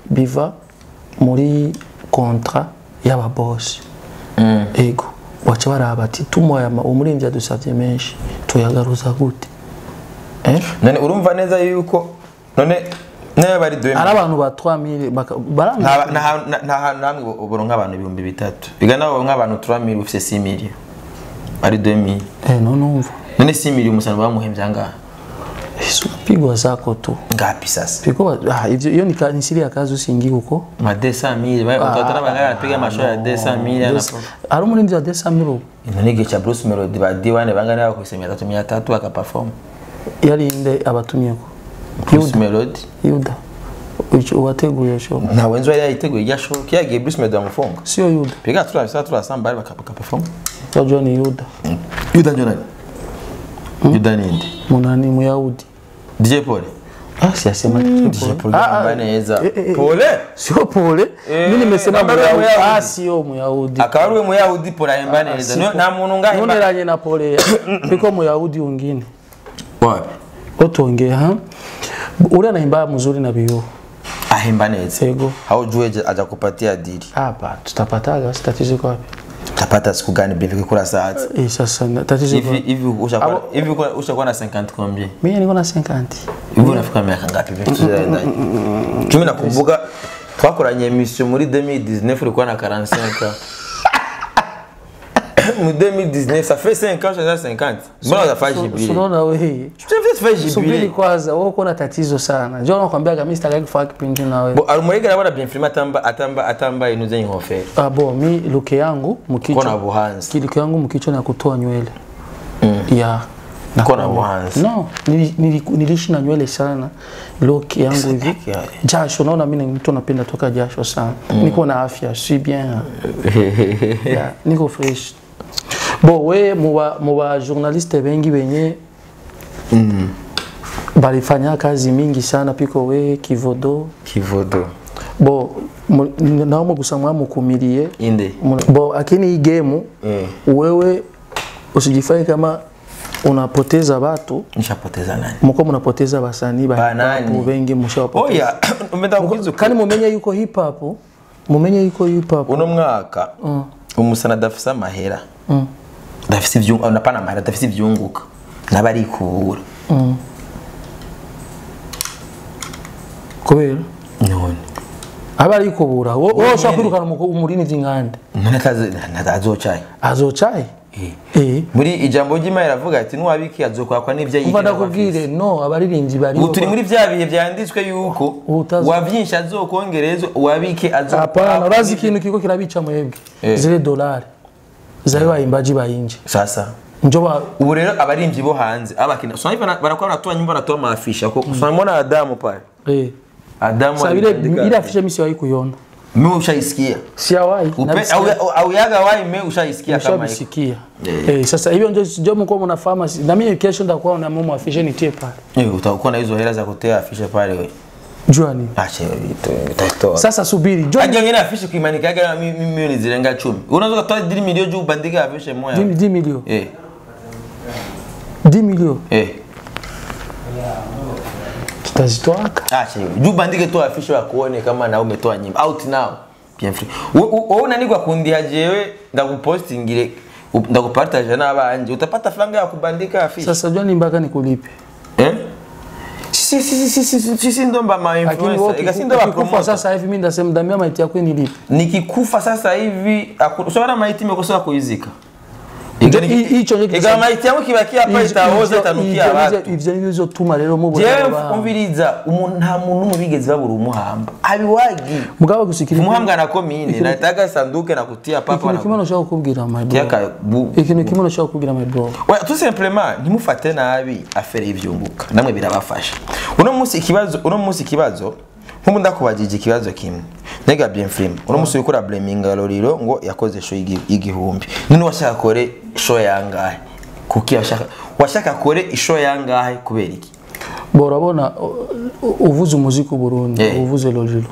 Biva muri contrat y'aba boss. Ego. Wacha baraba ati tumuaya umurimbyi adusavye menshi tuyagaruza gute? None urumva neza yuko none nayo bari 2000 ari abantu ba 3000 baranga nta namwe uboronka abantu 3000 biga nabo nk'abantu 3000 ufise 6 million ari 2000. No numva none 6 million umusano bamuhemvya ngaha pigwa zako tu ngapi sasa pigwa ivyo iyo ni siri ya kazi usingi kuko ma 200000 utatana bangana piga masho ya 200000 ari umurindi wa 200000 none gihe cha Bruce Melody ba D1 bangana bakwise 300 bakaperform yarinde abatumyeko Bruce Melody Yuda uwateguye show nta wenzo yari yiteguye ya show kiyagiye Bruce Melody amufunga sio Yuda piga turasamba bakaperform ya John Yuda Yuda John Yuda ninde munani muyahudi DJ Pole. Si asema DJ Pole. Neza. Pole? Sio Pole. Mimi nimesema Muyahudi. Sio Muyahudi. Akawa Muyahudi Pole ahemba neza. Na muntu ngahemba. None na Pole. Biko Muyahudi wengine. Wapi? Otongea ha? Ule anaimba mzuri na bio. Ahemba neza. Yego. Haujue ajakupatia dili. Hapa tutapataga tatizo kwa wapi? Tapata siku gani bivi kula saa? Sasa tatizo hivi ushakuwa hivi ushakuwa na 50 combien? Mimi niko na 50. Hivi unafika miaka ngapi bivi? Mimi nakumbuka twakoranye emission muri 2019 ulikuwa na 45 ans. Mu 2019 ça fait 5 ans j'ai 50. Mbona unafanya jubilé? Unaona wewe. Tunafanya jubilé. Subiri kwanza wewe uko na tatizo sana. Njoo nakwambia kama sitaki kufanya kipindi na wewe. Bo alumurega nabona bien filma atamba inuze ingofero. Ah bo mi luke yangu mkicho. Kona buhanzi. Kiluke yangu mkicho na kutoa nywele. Ya. Kona buhanzi. No, niliishi na nywele sana. Look yangu hivi. Jasho naona mimi ni mtu napenda toka jasho sana. Niko na afya, si bien. Yeah, niko fresh. Bo we muwa journaliste bengi benye balifanya kazi mingi sana piko we Kivodo. Bo naomba gusamwa mukumilie inde. Bo akini hii game wewe usijifanye kama unapoteza watu. Nishapoteza nani? Mko mnapoteza wasanii ba hip hop wengi mshawapoteza. Oya, umenda kukizuka. Kani mumenye yuko hip hop? Mumenye yuko hip hop. Uno mwaka umusana dafisa mahera. Dafisa ivyungu, unapana mahera dafisa ivyunguka. Nabari kubura. Kubera? None. Aba arikubura wowe ushaka kwirukana umurinzi nkande ntazocaye azocaye muri ijambo ry'Imana iravuga ati nuwabiki azokwakwa n'ivyo yigira. Ndakubwire no abaririmbyi bari turi muri vya bihe byanditswe yuko wavyinshi azokongerezwa wabike azokwakwa. Hapana, urazi ikintu kiko kirabica mwebwe zile dolari zawe bayimbaji bayinje sasa njoba. Ubu rero abarimvyi bo hanze abakina so barakora natoa nyimbo natoa maafisha ko unamwona Adamu pale Adamu ile afisha mimi siwahi kuiona. Mimi ushaisikia? Siwahi. Au yaga wahi mimi ushaisikia kama hiyo. Ushabisikia. Sasa hiyo ndio mko mnafahamu na mimi kesho ndakuwa na mumu afisha nitie pale. Utakuwa na hizo hela za kutea afisha pale wewe. Jua nini? Acha vitu utatoa. Sasa subiri. Jua nini? Ngine afisha kuimanika yake mimi zilenga 10. Unaweza kutoa 10 milioni juu ubandike afisha moja. 10 milioni. 10 milioni. Tutazitoaka. Acha hiyo. Juu bandike tu afisho ya kuone kama na umetoa nyimbo. Out now. Bien free. Wewe unanigwa kundia jewe ndakupostingire ndakupartage n'abanje utapata franga ya kubandika afisho. Sasa jua ni mpaka nikulipe. Sisi ndo mba influencer. Ega si ndo ba promoter. Sasa hivi mimi ndasema ndambia maiti yako nilipe. Nikikufa sasa hivi usawa maiti imekosa kuizika. Iga maiti yangu kibakia hapa itaoza itanukia watu. Ivyo nivyo tuma rero mubona. Jewe umviriza umuntu nta muntu mubigeze babura umuhamba. Abiwagi. Mugabo gusikira umuhambwa na komine nataka sanduke na kutia papa na. Ikintu kimwe nashaka kukubwira my bro. Ikintu kimwe nashaka kukubwira my bro. Oya tout simplement ntimufate nabi afere y'ivyunguka. Namwe birabafasha. Uno munsi ikibazo nkubu ndakubajije ikibazo kimwe. Nega bien film. Uno munsi ukora blaming Lolilo ngo yakoze show igihumbi. None washaka kore show yangahe? Kuki washaka kore show yangahe kubera iki? Bo urabona uvuze umuziki Burundi, uvuze Lolilo.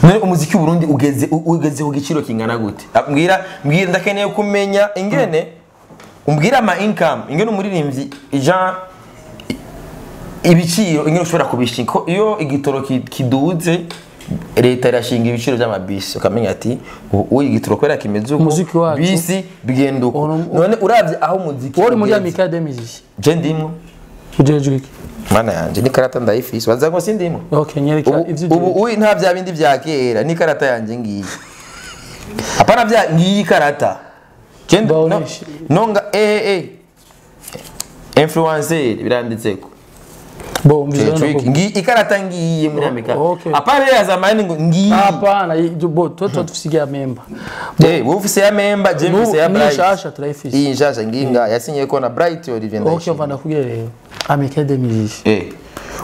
None umuziki Burundi ugeze ku giciro kingana gute? Mbwira ndakeneye kumenya ingene umbwira ama income ingene umuririmbyi Jean ibiciro ingene ushobora kubishinga. Iyo igitoro kiduze leta irashinga ibiciro by'amabisi ukamenya ati uyu igitoro kwera kimeze uko bisi bigenda uko. None uravye aho umuziki wori muri Amicale des Musiciens je ndimwo ujejwe iki mana yanje ni karata ndayifise baza ngo sindimwo. Okay nyereka ivyo ubu uyu nta bya bindi bya kera ni karata yanje ngiyi apana bya ngiyi karata je nonga influencer biranditseko. Bo mbizo ngi ikarata ngiye muri Amerika. Apana ya zamani ngo ngiyi. Hapana bo toto tusigia member. Wewe ufise ya member je mfise ya Bright. Ni shasha turayifise. Iyi nshasha nginga yasinye ko na Bright Olivier Ndayishimiye. Okay mva ndakubwira rero. Amicale des Musiciens.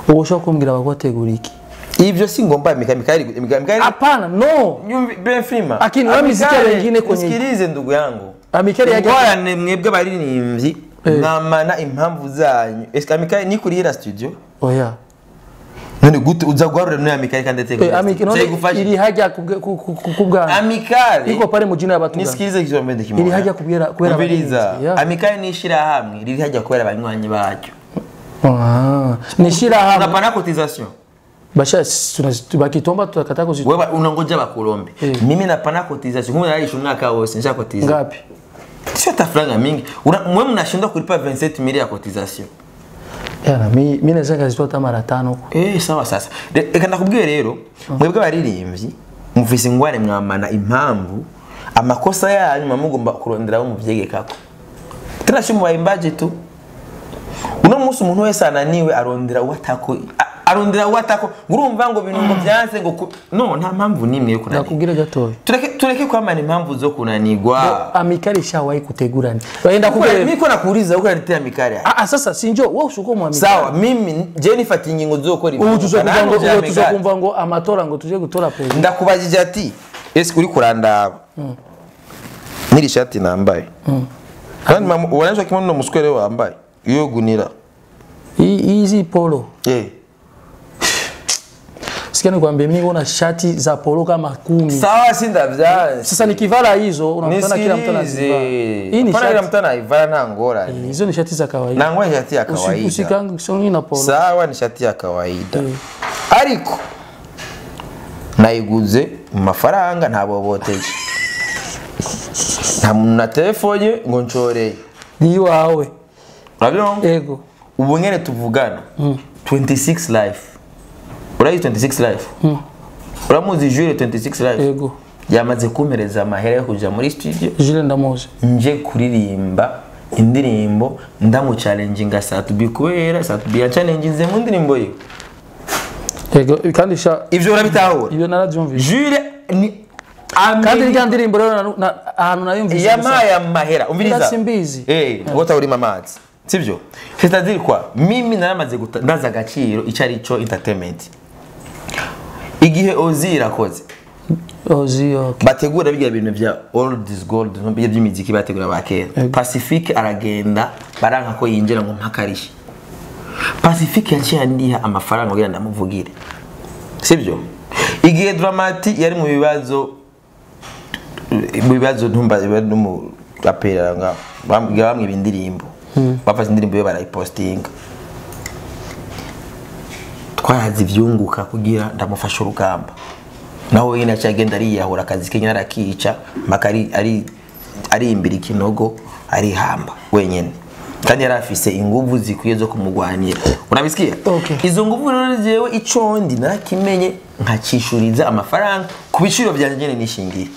Uwo ushaka kumbwira bakwategura iki? Ivyo si ngomba Mikali. Hapana no. Ben Frima. Akini wa muziki wengine kwenye. Nisikilize ndugu yangu. Amicale yake. Ngorane mwebwe baririmbyi namana impamvu zanyu. Eske Amicale ni kurira studio? Oya. None gute uza guharura none Amicale kandi ateka. Amicale iri hajya kubwa. Amicale iko pale mujina y'abatuga. Nisikilize kizo mbende kimwe. Iri hajya kubwira kubera abaririmbyi. Amicale ni ishira hamwe riri hajya kubera abanywanyi bacyo. Ni ishira hamwe. Unapana cotisation. Basha tunakitomba tutakata kuzi. Wewe unangoja bakulombe. Mimi napana cotisation. Kumbe nalisha umwaka wose nisha cotiza. Ngapi? Sio tafranga mingi. Mwe mnashindwa kulipa 27 milioni ya cotisation. Yana mimi naweza kazitoa mara 5. Sawa sasa. Reka ndakubwiye rero mwebwe abaririmbyi mufise ingwane mwamana impamvu amakosa yanyu mugomba kurondera mu vyegekako. Tena si mubaimbaje tu. Uno munsi umuntu wese ananiwe arondera uwatako arondera uwatako urumva ngo bintu ngo byanse ngo no nta mpamvu nimwe yo kunanirwa. Ndakubwira gatoya. Tureke kwamana impamvu zo kunanirwa. Amicale shawahi kutegurana. Waenda kubwira mimi ko nakuuliza uko naletea Amicale. Sasa sinjo wewe ushuko mu Amicale. Sawa mimi je nifata ingingo zokora ibyo. Ubu tuzokumva ngo amatora ngo tuje gutora president. Ndakubajije ati ese uri kurandaba. Niri shati nambaye. Kandi unaanza kimwe no muswere wambaye. Iyo gunira. Easy polo. Sikia nikwambie mimi niko na shati za polo kama 10. Sawa si ndavya. Sasa nikivala hizo unakutana kila mtu anazivaa. Hii ni shati kila mtu anaivala na ngora. Hizo ni shati za kawaida. Na ngora shati ya kawaida. Usikangu songi na polo. Sawa ni shati ya kawaida. Ariko nayiguze mu mafaranga ntaboboteje. Nta muntu na telefone ngo nshoreye. Ni wawe. Urabyumva? Ego. Ubu ngene tuvugana. 26 life. Urayi 26 life. Uramuzi Jules 26 Live? Yego. Yamaze kumpereza amahera yo kuja muri studio. Jules ndamuzi. Nje kuririmba indirimbo ndamuchallenginga Satubi, kubera Satubi yanchallenginze mu ndirimbo ye. Yego, kandi sha ivyo urabitahura. Ibyo narabyumvise. Jules ni kandi rya ndirimbo rero ahantu nayumvise yamaye amahera, umviriza. Simbizi. Wowe urima amazi. Sivyo? C'est-à-dire quoi? Mimi naramaze ndaza agaciro icyo ari cyo entertainment. Igihe Ozi irakoze. Ozi, okay. Bategura bijya bintu bya old is gold, bijya by'imiziki bategura bakera. Pacifique aragenda baranka ko yinjira ngo mpakarishe. Pacifique yaciye andiha amafaranga kugira ndamuvugire. Sivyo? Igihe Dramati yari mu bibazo ntumba n'umu rapera nga bamwe ibindirimbo. Bafashe indirimbo yo barayipostinga. Twarazi ivyunguka kugira ndamufasha urugamba. Naho wenyine acagenda ariyahura akazi ke nyarakica makari ari imbere ikinogo ari hamba wenyine. Kandi yarafise inguvu zikwiye zo kumugwanira. Unabisikia? Okay. Izo nguvu rero jewe icondi narakimenye nkacishuriza amafaranga ku biciro byanje nishingiye.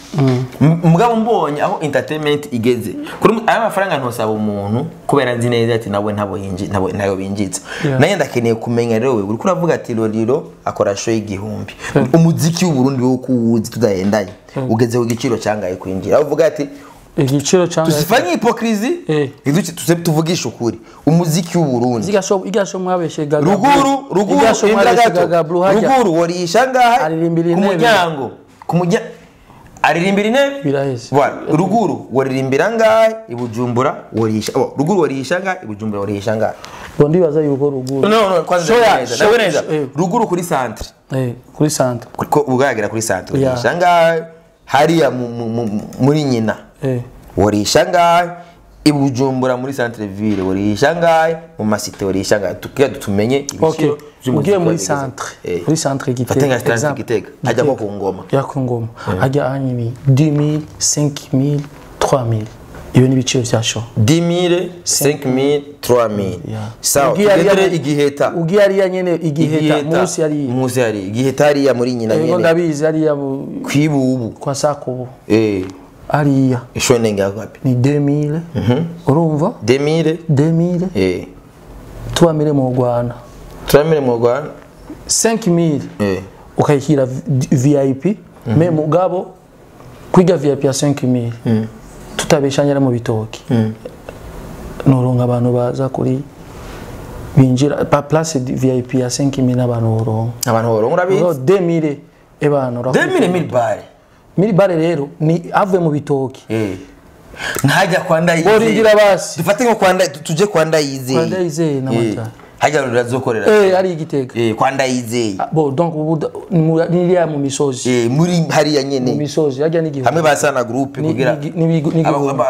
Mugabo mbonye aho entertainment igeze. Kuri aya mafaranga ntosaba umuntu kubera nzi neza ati nawe ntabo yinji nabo nayo binjitse. Naye ndakeneye kumenya rero wewe uriko uravuga ati Lolilo akora show y'igihumbi. Umuziki w'u Burundi wo kuwuzi tudahendanye. Ugeze ku giciro cyangaye kwinjira. Uvuga ati igiciro cyangwa tusifanye hypocrisie, tuvugisha ukuri. Umuziki w'u Burundi igasho mwabeshe gaga ruguru ruguru worisha ngaha ku muryango aririmbira intebe biraheze. Ruguru waririmbira ngaha ibujumbura worisha ruguru worisha ngaha ibujumbura worisha ngaha. Bo ndibaza yuko ruguru no kwanza neza ruguru kuri centre kuri centre kuko ugaragara kuri centre worisha ngaha hariya muri nyina worisha ngahe ibujumbura muri centre ville worisha ngahe mu masite worisha ngahe tukiya tumenye ibiciro. Ugiye muri centre kuri centre Gitega Gitega ajya ko ku ngoma ya ku ngoma ajya anyimi 10000 5000 3000 iyo ni ibiciro bya show 10000 5000 3000. Sawa, tugendere igiheta. Ugiye ariya nyene igiheta munsi ari munsi ari igiheta ariya muri nyina nyene. Yego ndabizi ariya kwibubu kwa sakubu. Ariya isho nenga wapi ni 2000. Urumva 2000 2000 3000 mu Rwanda 3000 mu Rwanda 5000 ukayikira VIP me mugabo kwiga VIP ya 5000 tutabeshanyira mu bitoki noronga abantu baza kuri binjira pa place VIP ya 5000 abantu boronga abantu boronga urabizi 2000 ebano 2000 1000 bare 1000 bare rero ni ave mu bitoki ntajya kwa Ndayizeye boringira basi dufate nko kwa tuje kwa Ndayizeye kwa Ndayizeye na mata hajya rurazokorera ari igitega kwa Ndayizeye bo donc ubu niriya mu misozi muri hariya nyene mu misozi hajya n'igihumbi hamwe basana groupe kugira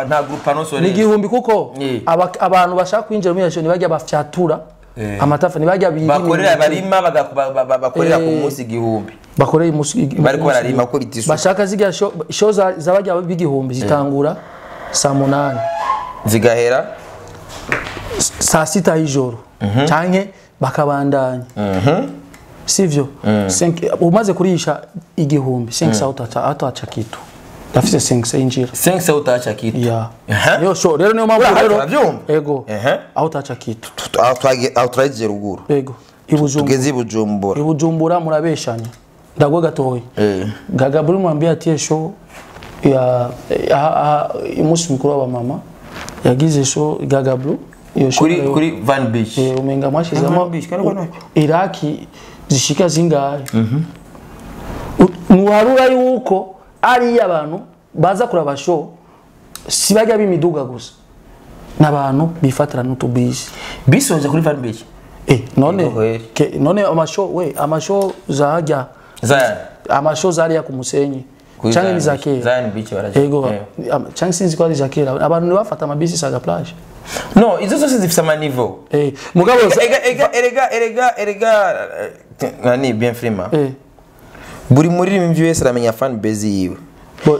nta groupe ano sore ni igihumbi kuko abantu bashaka kwinjira muri iyo bajya bafyatura amatafa ni bajya bakorera barima bakorera ku munsi igihumbi bakoreye umunsi bariko bararima ko bitisu bashaka ziga show zabajya bigihumbi zitangura saa 8 zigahera saa 6 y'ijoro canke bakabandanya sivyo 5 umaze kurisha igihumbi 5 utacha kitu ndafise 5 injira 5 utacha kitu yeah yo show rero niyo mpamvu rero ego aho utacha kitu aho turagiye ruguru ego ibujumbura tugeze ibujumbura ibujumbura murabeshanya ndagwe gatoyi Gaga buri mwambia ati show ya umunsi mukuru wa mama yagize show Gaga Blue iyo show kuri Van Beach umenga mwashizemo Iraki zishika zingahe nuharura yuko ari abantu baza kuraba show si bajya bimiduga gusa nabantu bifatira n'utubisi bisonje kuri Van Beach none none amashow we amashow zahajya Zion amashow zariya ku musenyi canke ni zakera Zion Beach baraje yego canke sinzi ko ari zakera abantu bafata amabisi saga plage no izo zose zifise ama niveau mugabo erega nani bien frima buri muririmbyi wese aramenya fan base yiwe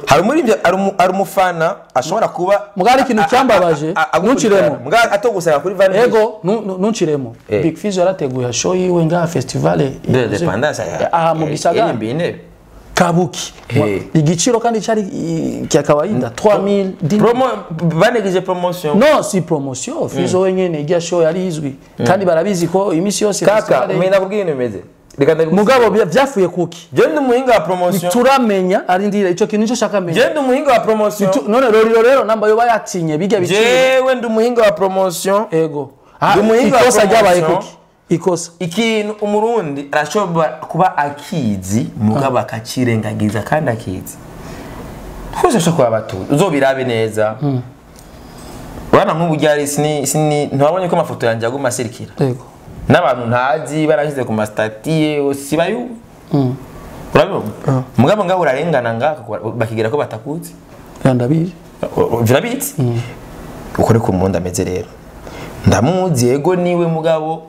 hari umuririmbyi ari umufana ashobora kuba mugari ikintu cyambabaje ntuciremo mugari atogusanga kuri Van Beach ego ntuciremo Big Fizzo yarateguye show yiwe ngaha festival de dependance aha mu Gisagara Kabuki. Hey. Igiciro kandi cyari kya kawaida 3000 promo banegije promotion. No si promotion Fizo wenyene ijya show yari izwi kandi barabizi ko imisi yose kaka umenya kubwira ibintu bimeze. Reka ndabigusigurire. Mugabo byafuye kuki? Je ndi umuhinga wa promotion. Turamenya arindira ico kintu nico shaka menya. Je ndi umuhinga wa promotion. None roriro rero namba yo bayatinye bijya biciro. Jewe ndi umuhinga wa promotion. Ego. Ikosa ryabaye kuki? Ikosa. Ikintu umurundi arashobora kuba akizi mugabo akacirengagiza kandi akizi. Twese ashobora kuba batuye. Uzobirabe neza. Bana nk'ubu ryari sini ntabonye ko amafoto yanjye aguma asirikira. Ego. N'abantu ntazi barashyize ku mastatiye sibayu. Urabibona? Mugabo ngaho urarengana ngaka bakigira ko batakuzi. Ndabizi. Urabizi? Ukore ku mundi ameze rero. Ndamuzi yego niwe mugabo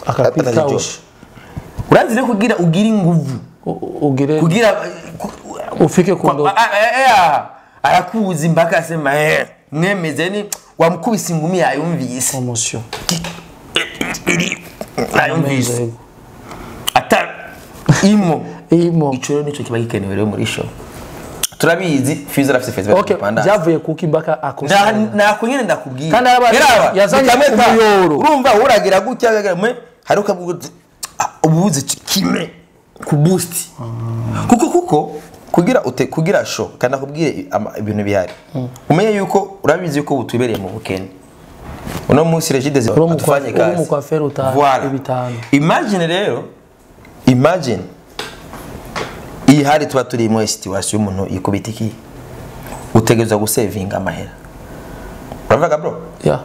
akapita. Urazi rero kugira ugira inguvu. Ugire kugira ufike ku ndo. Arakuzi mpaka asema mwemeze ni wamukubise ingumi yayumvise. Promotion. Ayumvise. Ata imo imo ico rero nico kiba gikenewe rero muri show. Turabizi Fizo arafise festival independence. Byavuye kuki mbaka akosa. Nako nyene ndakubwiye. Kandi yazanye umuyoro. Urumva uragira gutya mwe hari ukavuga ubuze kime ku boost. Kuko kugira ute kugira show kandi akubwire ibintu bihari. Umenye yuko urabizi yuko butubereye mu bukene. Uno munsi Regide atufanye kazi. Uri mukwafera utaha ibitano. Imagine rero, imagine iyi hari tuba turi mu situation umuntu yikubita iki utegeza gusevinga amahera. Uravuga bro? Yeah.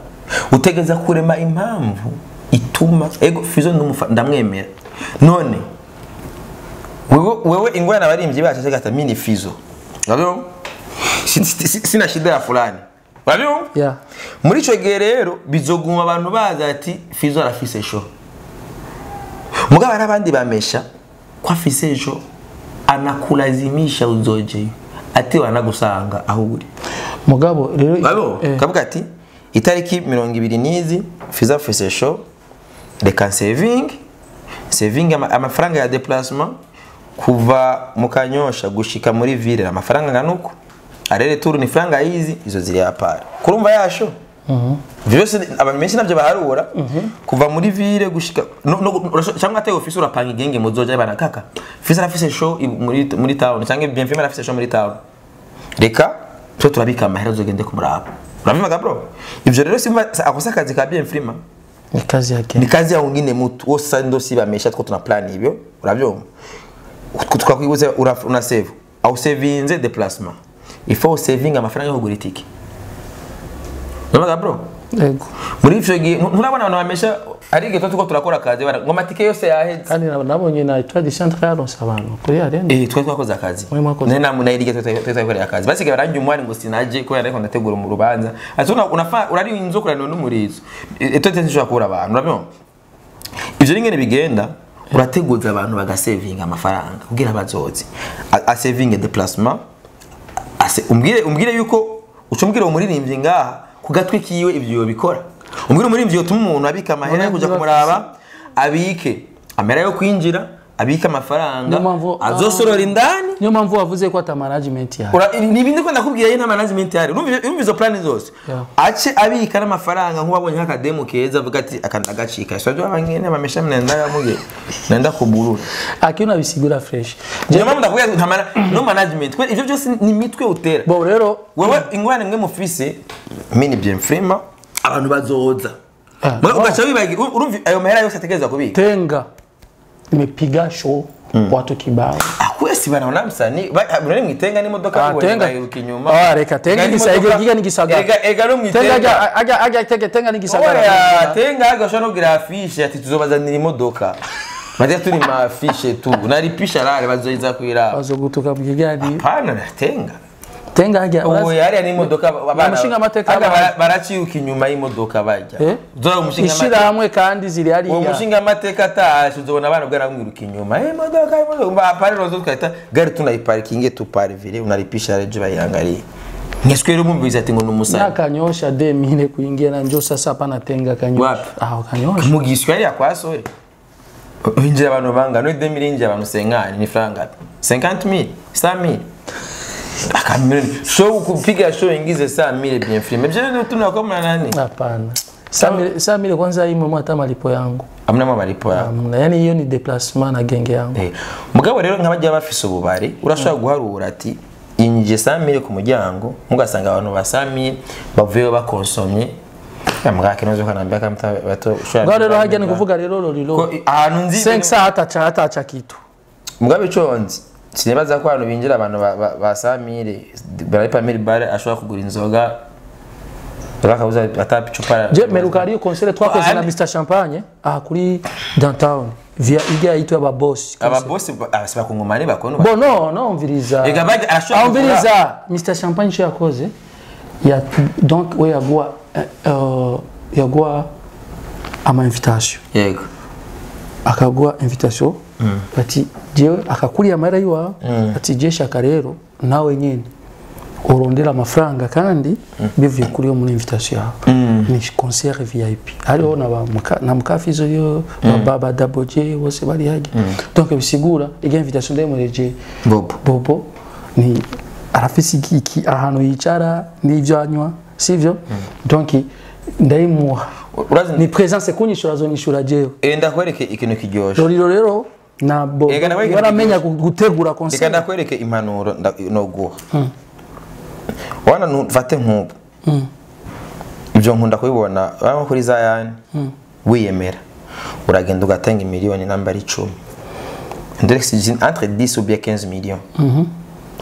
Utegeza kurema impamvu ituma ego Fizo ndamwemera. None wewe ingwana abarimvyi bacu gata mini Fizo. Urabyo? Sina shida ya fulani. Urabyo? Yeah. Muri ico gihe rero bizoguma abantu baza ati Fizo arafise show. Mugabo arabandi bamesha ko afise show anakulazimisha uzoje ati wanagusanga aho uri. Mugabo rero kavuga ati itariki 20 nizi Fizo afise show reka saving amafaranga ya déplacement kuva mu Kanyosha gushika muri ville amafaranga nganuko arere tour ni franga hizi izo ziri apara kurumva yasho byose abantu benshi navyo baharura kuva muri ville gushika cyangwa ate office urapanga igenge muzoja bana kaka Fizo arafise show muri town cyangwa bien film arafise show muri town reka twe turabika amahera uzogende kumuraba urabivuga bro ivyo rero simba akosa kazi ka bien film ni kazi yake ni kazi ya wengine mtu wose ndo si bamesha two tuna plan ibyo urabyumva twakwibuze una save au savinze déplacement il faut saving amafaranga yo kugura itike. Uravuga bro? Yego. Muri ivyo gihe nturabona abantu bamesha ari igihe tuko turakora akazi ngo amatike yose yaheze. Kandi nabonye na Etoile du Centre yaronse abantu kuri arena. Twe twakoze akazi. Ne namu na irige twakoreye akazi. Basigaye barangiye umwari ngo sinaje kubera ariko ndategura mu rubanza. Ati unafa urari inzo kuranira n'umurizo. Etoile du Centre kubura abantu urabyo. Ivyo ringene bigenda urateguza abantu bagasevinga amafaranga kugira bazoze. A saving déplacement umbwire yuko ucumbwire umuririmbyi ngaha kugatwe kiwe ibyo bikora umbwire umuririmbyi yotuma umuntu abika amahera yo kuja kumuraba abike amahera yo kwinjira abike amafaranga azosorora indani. Niyo mpamvu wavuze ko ata management yawe nibindi ko ndakubwiye nta management yari urumva izo plan zose ace abika n'amafaranga nk'ubabonye nk'akademu keza avuga ati akandagacika so byo abangene bamesha mnenda yamuge nenda kuburura akino bisigura fresh. Niyo mpamvu ndakubwiye nta no management ivyo byose ni mitwe utera bo rero wewe ingwane mwe mufise mini bien frima abantu bazoza ugaca wibagira urumva ayo mahera yose ategereza kubika tenga nimepiga show watu kibao. Akwesi bana wanamsani bana mwitenga ni modoka bayiruka inyuma. Reka tenga ni giga ni gisagara. Ega no mwitenga. Tenga aga tenga ni gisagara. Oya tenga aga shano grafishe ati tuzobazanira imodoka. Baje turi ma affiche tu. Naripisha rare bazoiza kwira. Bazogutuka mkigani. Hapana tenga. Tenga haja. Oya ari ni imodoka abana. Umushinga amateka baraciuka inyuma y'imodoka bajya. Uzora umushinga amateka. Ishirahamwe kandi ziri ari ya. Umushinga amateka atashe uzobona abana bwaramwiruka inyuma. Imodoka imodoka pale rozo tukaita gari tunaiparkinge tu pale vile unalipisha reje bayangalie. Ngeswere umumbiza ati ngo numusana. Nakanyosha 2000 kuingia na njoo sasa hapana tenga kanyosha. Ah kanyosha. Mugiswa ya kwa sore. Winjira abantu banga no 2000 yinjira abantu 50 ni franga 50000 100000 akamiliyoni show kupiga show ingize 100000 bien filme byo tunakoma nani? Hapana. 100000 kwanza hii mwa hata malipo yangu. Amna malipo yako. Amna, yani hiyo ni déplacement na genge yangu. Mugabo rero nk'abajya bafise ububari urashobora guharura ati inje 100000 ku muryango mugasanga abantu ba 100000 bavuye bakonsomye amgake nozo kanambia kama bato ushobora. Rero hajya ni kuvuga rero lolilo. Ahantu nzi 500 hata kitu. Mugabe ico nzi sinibaza ko abantu binjira abantu ba 100000 bararipa 1000 bare ashobora kugura inzoga bakabuza atapichupa. Je meruka ariyo concert twakoze na Mr Champagne aha kuri downtown via iga yitwa aba boss. Aba boss abakongomani bakono. Bo no mviriza. Ega baje arashobora mviriza Mr Champagne cyo yakoze ya donc we yagwa ama invitation. Yego. Akagwa invitation ati jewe akakuriya amara yiwa ati je shaka rero nawe nyene urondera amafaranga kandi bivuye kuri yo muri invitation yawe. Ni concert VIP hariho na mukafizo yo baba Daboje bose bari haje. Donc bisigura iyo invitation ndayimureje Bobo ni arafise iki ahantu yicara n'ivyo anywa sivyo? Donc ndayimuha ni présence kunyishura azonyishura jewe. Ndakwereke ikintu kiryoshe. Roriro rero na Bobo baramenya gutegura concert. Reka ndakwereke impanuro no guha. Wana nufate nkubu. Ibyo nkunda kubibona bamwe kuri Zion wiyemera uragenda ugatanga miliyoni namba 10. Ndetse entre 10 ou bien 15 millions.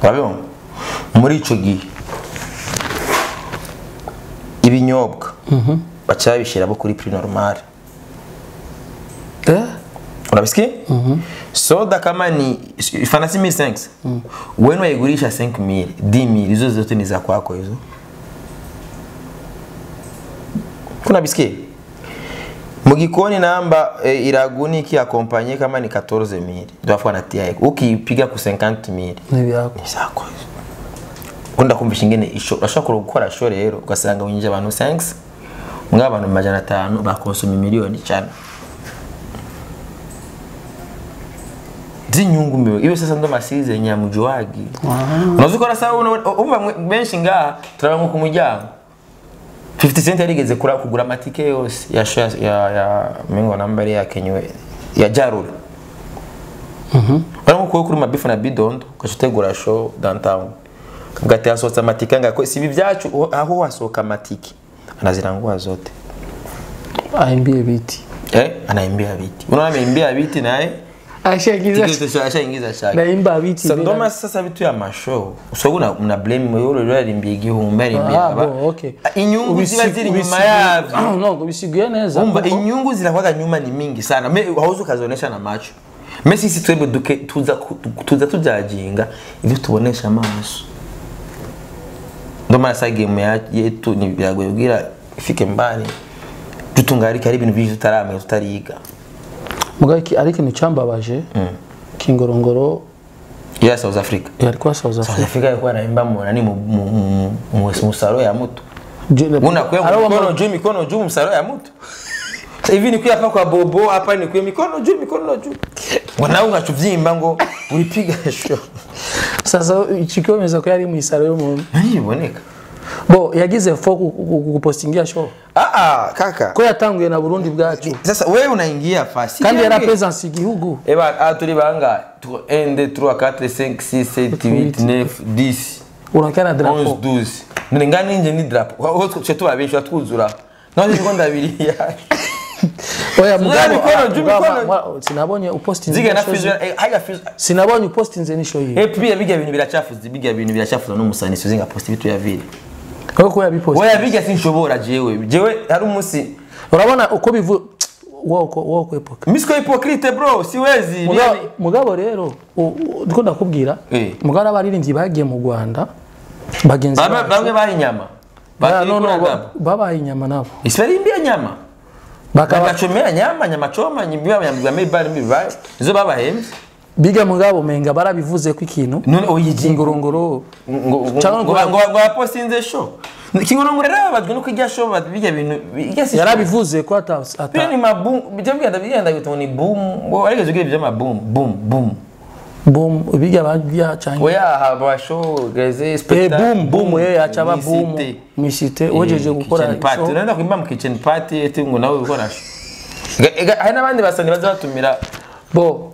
Urabibona? Muri ico gihe ibinyobwa baca babishira bo kuri prix normal. Unabisikia? Soda kama ni fanasi 1500. Wewe unaigurisha 5000, 10000 hizo zote ni za kwako hizo. Kuna bisikia? Mugikoni namba iraguni ki accompagner kama ni 14000. Ndio afu anatia yako. Ukipiga ku 50000. Ni byako. Ni zako hizo. Unda kumvisha ingene isho urashobora gukora show rero ugasanga winjije abantu 5 ngaba abantu 500 bakonsoma miliyoni 5. Zinyungu mbiwe iyo sasa ndo masize nyamujuwagi. Unazukora sawa umva benshi nga turaba ku muryango 50 cent yarigeze kugura amatike yose ya show ya mingo nambari ya Kenywe ya Jarul. Barimo kuri mabifu na bidondo ukategura show downtown. Ngati asohotse amatike ngako si byacu aho wasohoka amatike anazirangua zote. Aimbie biti. Anaimbia biti. Unaona ameimbia biti naye ashaingiza shaka. Naimba biti. Sasa ndoma sasa vitu ya mashow. Usoguna mna blame wewe yule alimbia igihumbi alimbia. Okay. Inyungu ziba ziri nyuma yavyo. No, ubisiguye neza. Umva inyungu zinakuwa nyuma ni mingi sana. Me hauzo kazionesha na macho. Me sisi twebwe duke tuza tujajinga ivyo tubonesha amaso. Ndoma sasa game yetu ni biragoye kugira ifike mbali. Tutungarika ari ibintu byinshi tutaramenya tutariga. Mugaki ariko ni cyambabaje Kingorongoro ya South Africa. Yalikuwa South Africa. South Africa yalikuwa anaimba nani mu musaro ya mtu. Unakuwa mkono juu mikono juu msaro ya mtu. Sasa hivi ni kwa hapa kwa Bobo hapa ni kwa mikono juu mikono juu. Wanao ngachuvyimba ngo ulipiga show. Sasa ikikomeza ko yari mu isaro y'umuntu. Ntiboneka. Bo yagize fo kupostingia show. Kaka. Ko yatanguye na Burundi bwacu. Sasa wewe unaingia fasi. Kandi yara presence igihugu. Eba turi banga 1 2 3 4 5 6 7 8 9 10. Urakana drapo. 11 12. Ningani nje ni drapo. Aho twe tubabisha twuzura. None ndiko ndabiriya. Oya mugabo sinabonye upostinze. Ziga na fizo haga fizo. Sinabonye upostinze ni show hiyo. Pia biga bintu birachafuza biga bintu birachafuza no musani suzinga post bitu ya vile. Ko yabipost. Oya biga sinshobora jewe. Jewe hari umunsi urabona uko bivu woko hypocrite. Misko hypocrite bro, siwezi. Mugabo rero ndiko ndakubwira mugabo abaririmbyi bagiye mu Rwanda bagenzi bamwe bahi nyama. Babaye inyama nabo. Isarimbia nyama. Bakachomea nyama, nyama choma, nyimbiwa nyama mibali mibali. Izo babahembye. Biga mugabo menga barabivuze ko ikintu. None oyi Kingorongoro. Ngo ngo apostinze show. Kingorongoro yarababajwe nuko ijya show bijya bintu bijya si Yarabivuze ko ata ni maboom bijya bigenda bigenda bitwa ni boom ngo ariko zugira ibyo maboom boom boom boom bijya bajya cyane. Oya haba show geze spectacle boom boom achaba boom misite ojeje gukora party nenda kuimba mu kitchen party eti ngo nawe ukora show. Hari nabandi basani baza batumira bo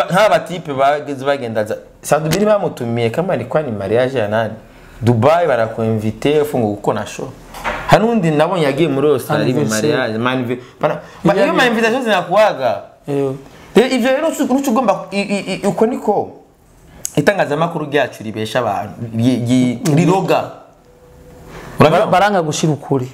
nka batipe bageze bagenda Sadubiri bamutumiye kama alikuwa ni mariage ya nani Dubai barakuinvite ufungo gukora show. Hanundi nabonye yagiye muri Australia mu mariage man iyo ma invitation zinakuaga ivyo rero ugomba uko niko itangazamakuru ryacu ribesha abantu riroga baranga gushira ukuri.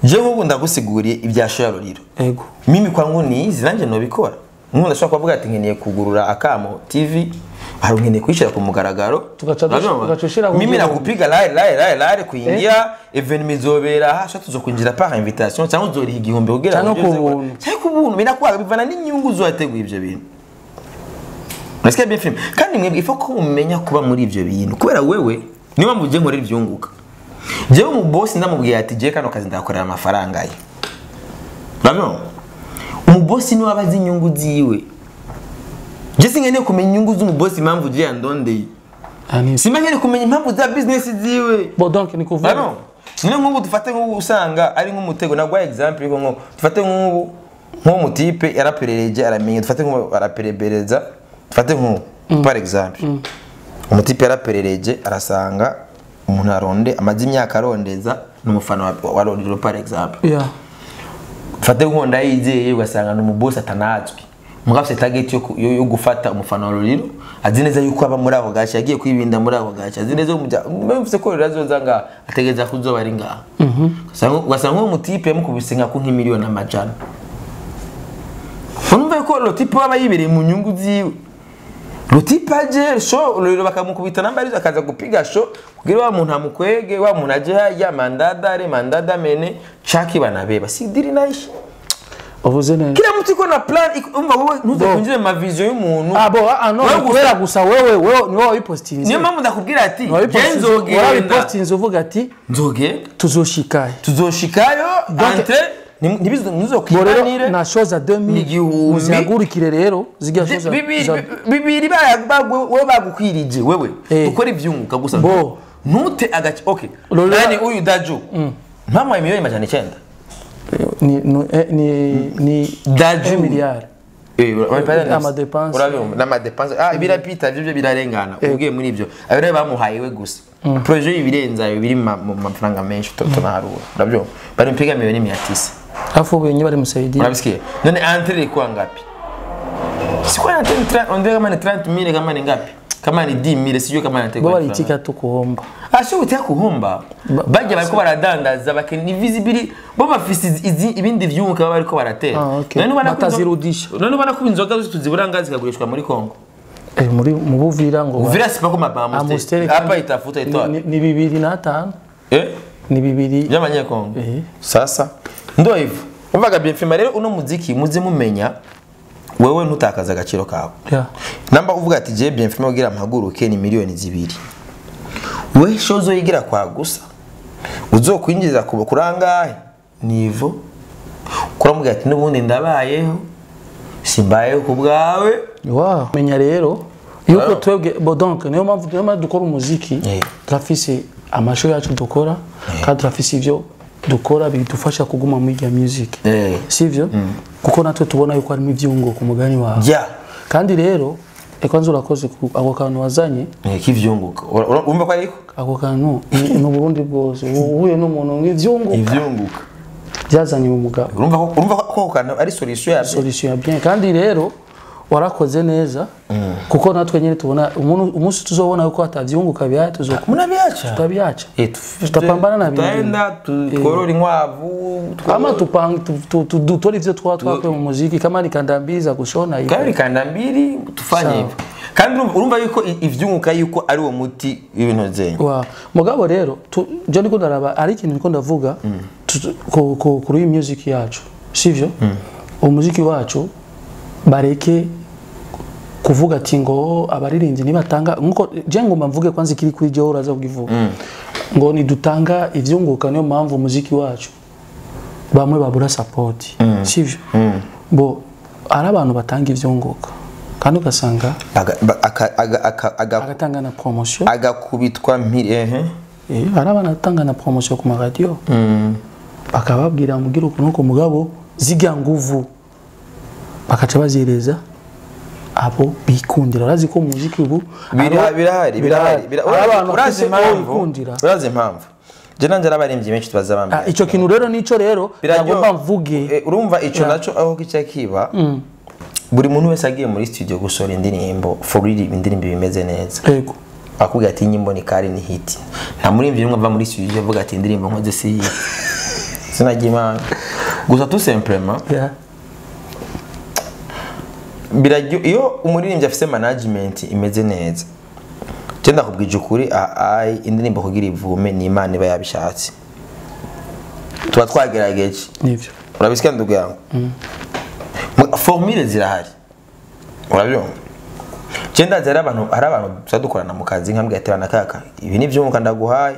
Je nk'ubu ndagusiguriye ibya show ya Lolilo. Yego mimi kwangu nizi nanje nobikora. Nkunda ndashaka kuvuga ati nkeneye kugurura Akamo TV hari nkeneye kwishira ku mugaragaro tugacushira mimi nakupiga live live live kuingia event mizobera hasha tuzokwinjira par invitation cyangwa uzoriha igihumbi kugira ngo cyangwa kubuntu binakwaga bivana n'inyungu zoyateguye ivyo bintu. Nasikia bien film kandi mwebwe ifo ko umenya kuba muri ivyo bintu kubera wewe niyo mpamvu je nkorera ivyunguka. Jewe mu boss ndamubwiye ati je kano kazi ndakorera amafaranga ye. Urabona? Umubosi niwe abazi inyungu ziwe. Je singeneye kumenya inyungu z'umubosi impamvu je yandondeye. Simba nkeneye kumenya impamvu za business ziwe. Bon donc ni kuvuga. Urabona? None nk'ubu dufate nk'ubu usanga ari nk'umutego nagwa example ko nko dufate nk'ubu nko mutipe yaraperereje aramenye dufate nk'ubu araperebereza dufate nk'ubu par exemple. Umutipe yaraperereje arasanga umuntu aronde amaze imyaka arondeza n'umufana wa Lolilo par exemple. Yeah. Fate nkonda yizeye ugasanga n'umuboss atanazwi. Mugafise target yo gufata umufana wa Lolilo azi neza yuko aba muri ako gace yagiye kwibinda muri ako gace azi neza mumvise ko Lolilo azoza nga ategeza kuzoba ari ngaha. Ugasanga uwo mutipe yamukubise nka ku nk'imiliyoni amajana. Urumva ko lo type aba yibereye mu nyungu ziwe. Lo type aje show Lolilo bakamukubita namba arizo akaza gupiga show kugira wa muntu amukwege wa muntu aje ya mandada re mandada mene chaki banabeba si diri naishi. Uvuze neza. Kila mtu iko na plan umva wewe ntuzokunjire ma vision y'umuntu. Ah bo ah no kubera gusa wewe ni wowe wipostinze. Niyo mpamvu ndakubwira ati nzogenda. Wowe wipostinze uvuga ati nzogenda tuzoshikayo. Tuzoshikayo entre ntibizokibanire na show za 2000 muzihagurikire rero zijya show za bibiri wewe bagukwirije wewe ukora ivyunguka gusa. Nute agace okay. Nani uyu Daju? Mpamwa miliyoni 900. Ni Daju miliyari. Ama dépense. Urabimva nama dépense. Ah birapita byo birarengana. Ugiye muri ibyo. Ayo rero bamuhaye we gusa. Projet ibirenza ayo biri mu mafaranga menshi tunaharura. Urabyumva? Bari mpiga miliyoni 900. Afu benye bari musaidia. Urabisikiye? None entrée kwa ngapi? Si kwa entrée on dirait kama ni 30000 kama ni ngapi? Kama ni 10000 sijui kama ni bo baritika tukuhomba. Asho utya kuhomba. Bajya bariko baradandaza bakeni visibility bo bafise ibindi vyunguka bariko baratera. None ubana batazirudisha. None ubana ko inzoga tuziburanga zikagurishwa muri Kongo. Muri mu Buvira ngo Buvira sipa ko mabamusteri. Hapa itafuta itoa. Ni 2.5. Ni 2 by'abanyekongo. Sasa ndo hivyo. Umvaga bien film rero uno muziki muze mumenya wewe ntutakaza agaciro kawe. Namba uvuga ati je bien film ugira mpaguruke ni miliyoni 2. We shozo yigira kwa gusa. Uzokwinjiza kuba kurangahe nivo. Kuramubwira ati nubundi ndabayeho simbayeho kubwawe. Wow. Menya rero yuko twebwe bo donc niyo mpamvu dukora umuziki turafise amasho yacu dukora kandi turafise ivyo dukora bidufasha kuguma muri ya music. Sivyo? Kuko natwe tubona yuko harimo ivyungo ku mugani wawe. Kandi rero ekwanza urakoze ako kantu wazanye kivyunguka. Urumva ko ariko ako kantu ni Burundi bwose uhuye n'umuntu ng'ivyunguka. Ivyunguka. Byazanye mu mugabo. Urumva ko ako kantu ari solution ya solution ya bien kandi rero warakoze neza kuko natwe nyine tubona umunsi tuzobona yuko atavyunguka bya tuzokunabiacha tutabiacha tutapambana na bintu tutaenda tukorora inkwavu ama tupanga tutora ivyo twakwe mu muziki kama ni kandambiri za kushona hivi kama ni kandambiri tufanye hivyo kandi urumva yuko ivyunguka yuko ari uwo muti ibintu zenye wa mugabo rero je ndiko ndaraba ari ikintu ndiko ndavuga kuri music yacu sivyo umuziki wacu bareke Kuvuga ati ngo abaririmbyi nibatanga nkuko je ngomba mvuge kwanza ikiri kuri je uraza kugivuga ngo nidutanga ivyunguka, niyo mpamvu umuziki wacu bamwe babura support, sivyo? Bo ari abantu batanga ivyunguka kandi ugasanga agatanga na promotion, agakubitwa mpiri ehe. Hari abantu batanga na promotion ku maradiyo, bakababwira mugira ukuntu ku mugabo zirya nguvu bakaca bazireza abo bikundira. Urazi ko muziki ubu birahari birahari, urazi impamvu, urazi impamvu je nanje arabaremvye benshi tubaza bambye ico kintu rero nico rero nagomba mvuge. Urumva ico naco aho kica kiba, buri muntu wese agiye muri studio gusora indirimbo for real, indirimbo bimeze neza, yego akubwira ati nyimbo ni kari ni hit. Nta murimvyi numwe ava muri studio avuga ati indirimbo nkoze si hit, sinagimana gusa tout simplement. Biraryo iyo umuririmbyi afise management imeze neza, je ndakubwije ukuri, ai indirimbo kugira ivume ni Imana iba yabishatse, tuba twagerageje nivyo. Urabisika ndugu yangu, formule zirahari, urabyumva. Je ndazi hari abantu tuzadukorana mu kazi nkambwira ati bana kaka ibi ni vyunguka ndaguhaye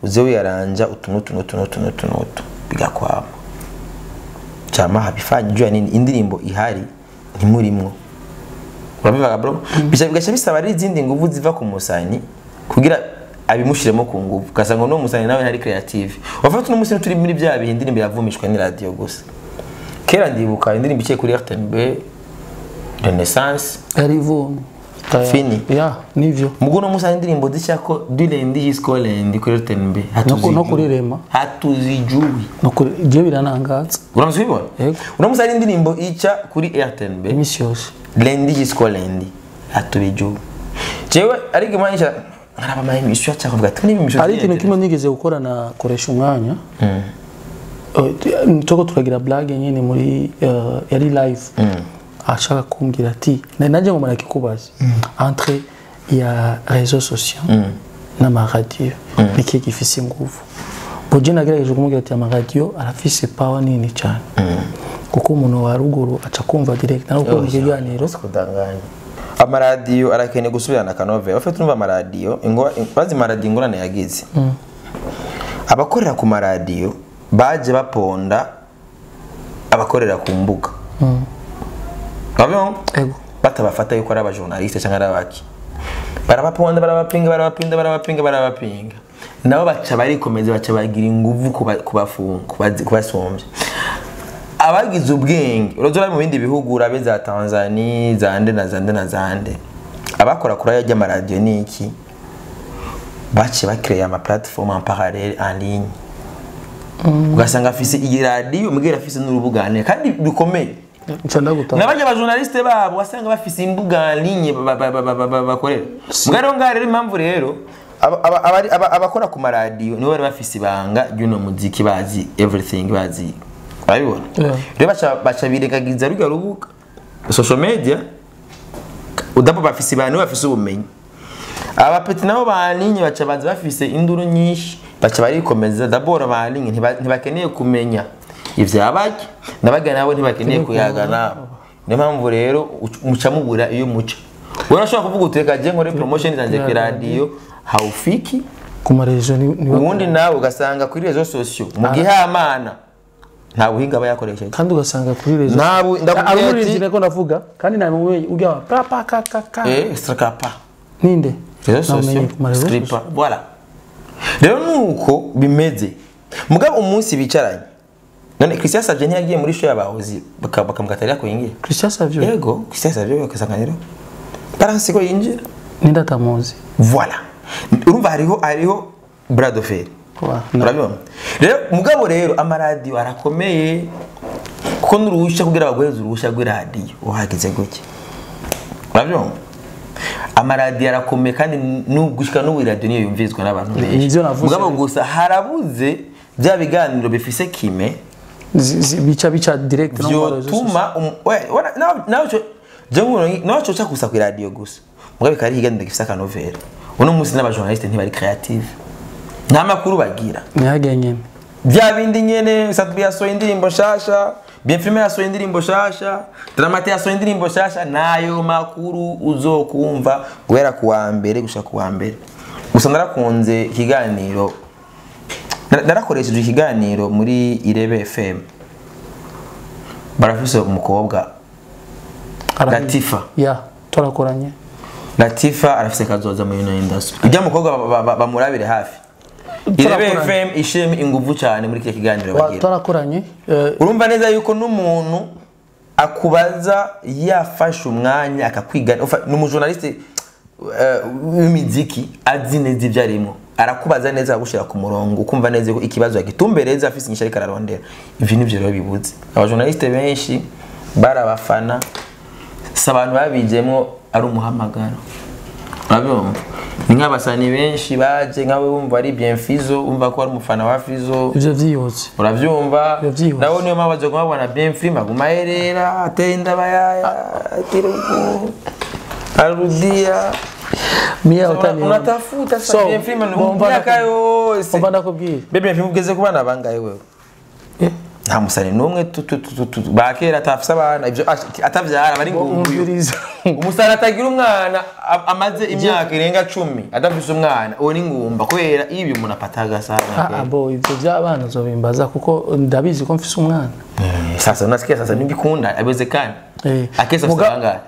uze wiyaranja utu nutu nutu nutu nutu nutu bigakwama chama habifanye jua nini indirimbo ihari ntimurimwo. Urabivuga bro, bigasha bisaba ari izindi nguvu ziva ku musani kugira abimushiremo ku nguvu, ugasanga no musani nawe ntari creative. Wafata no musani turi muri bya bihe indirimbo yavumishwa ni radio gusa. Kera ndibuka indirimbo ikiye kuri RTNB Renaissance arivu fini ya nivyo. Mugo no musani indirimbo zishako du lundi jusqu'au lundi kuri RTNB no kuri Rema hatuzijui no kuri je biranangaza. Uramuzibona? Uno musani indirimbo ica kuri RTNB imisi yose lundi jusqu'au lundi hatubijui. Jewe ariko manisha nkaraba ma emission cyakuvuga ati ni emission ari ikintu kimwe nigeze gukora na koresha umwanya toko turagira blague nyene muri yari live. Ashaka kumbwira ati naje ngo marakikubaza entre ya réseaux sociaux na ma radio niki gifise inguvu. Boje nagerageje kumubwira ati ama radio arafise power nini cyane kuko umuntu wa ruguru aca kumva direct naho ko ikiganiro kudanganya. Amaradiyo arakeneye gusubirana kanove. Bafite urumva amaradiyo bazi maradiyo ingorane yagize. Abakorera ku maradiyo baje baponda abakorera ku mbuga. Ego. Batabafata yuko ari abajournaliste cyangwa ari abaki. Barabaponda barabapinga barabapinga barabapinga barabapinga. Nabo baca barikomeza baca bagira inguvu kubafunga kubasumbya. Abagize ubwenge urozora mu bindi bihugu urabe za Tanzania zande na zande na zande. Abakora kuri ajya amaradiyo niki bace bakreye ama platform en parallèle en ligne. Ugasanga afise iyi radio mbwira afise n'urubugane kandi bikomeye. Nabajya ba journaliste babo wasanga bafise imbuga en ligne bakorera. Mugaro ngare rero impamvu rero abakora ku maradiyo nibo bari bafise ibanga ry'uno muziki bazi everything bazi. Urabibona? Rero baca biregagiza ruga rubuga social media udapo bafise ibanga bafise ubumenyi. Abapeti nabo ba ligne baca bazi bafise induru nyinshi baca barikomeza d'abord ba ligne ntibakeneye kumenya ivyabaki nabaga nabo ntibakeneye kuyaga nabo. Niyo mpamvu rero muca mubura iyo muca. Urashobora kuvuga uteka je nkore promotion zanje ku radio haufiki ku marezo ni ubundi nawe ugasanga kuri réseaux sociaux mu gihamana nta buhinga bayakoresheje kandi ugasanga kuri réseaux nabo ndakubwira ati ko ndavuga kandi nawe ujya pa pa ka ka ka strapa ninde réseaux sociaux scripa voilà. Rero nuko bimeze mugabo umunsi bicaranye none Christian Savio ntiyagiye muri show y'abahozi bakamukatarira ko yingira. Christian Savio yego Christian Savio bakasanganiro baransi ko yinjira ninda tamuzi voilà. Urumva hariho Bradofer urabibona rero mugabo rero amaradiyo arakomeye kuko n'uruhusha kugira baguheze uruhusha rw'iradiyo uhageze guke urabyumva. Amaradiyo arakomeye kandi n'ugushika n'ubu iradiyo niyo yumvizwa n'abantu benshi. Mugabo gusa harabuze bya biganiro bifise kime bica direct no byotuma nawe cyo gusa ku iradiyo gusa mugabo bikari higaniro gifise akanovera. Uno munsi n'abajournaliste ntibari creative nta makuru bagira ntihagenye bya bindi nyene Sadbi yasohoye indirimbo nshasha Bienfrime yasohoye indirimbo shasha, Dramate yasohoye indirimbo shasha, nayo makuru uzokumva guhera ku wa mbere gushika ku wa mbere. Gusa narakunze ikiganiro, narakoresheje ikiganiro muri Irebe FM. Barafise umukobwa Latifa. Ya, turakoranye. Latifa arafise kazoza muri ino industry. Ujya mukobwa bamurabire hafi. Irebe FM isheme inguvu cyane muri kile kiganiro bagira. Turakoranye. Urumva neza yuko n'umuntu akubaza yafashe umwanya akakwigana, n'umujournaliste w'imiziki azi neza ibyo arimo. Arakubaza neza agushira ku murongo ukumva neza ko ikibazo yagitumbereza afise inyishu ariko ararondera. Ivyo nivyo rero bibuze. Abajournaliste benshi barabafana, si abantu babijemo ari umuhamagaro. Urabibona? Ni nk'abasani benshi baje nkawe wumva ari bien Fizo, umva ko ari umufana wa Fizo. Ivyo vyihuse. Uravyumva? Nawe niyo mpamvu baje kumubona bien Frima aguma yerera, ateye indabayaya, atiruko. Arudia. Mia utani. Unatafuta sasa bien Frima ni myaka yose. Umva ndakubwiye. Bebe Frima ugeze kubana bangahe wewe? Nta musani numwe bakera atafise abana ivyo atavyara bari ngumbu. Umusani atagira umwana amaze imyaka irenga 10 adafise umwana uwo ni ngumba kubera ibyo umuntu apataga sana. Abo ivyo by'abana zobimbaza kuko ndabizi ko mfise umwana. Sasa unasikia sasa nibikunda abezekana. Akesa muganga.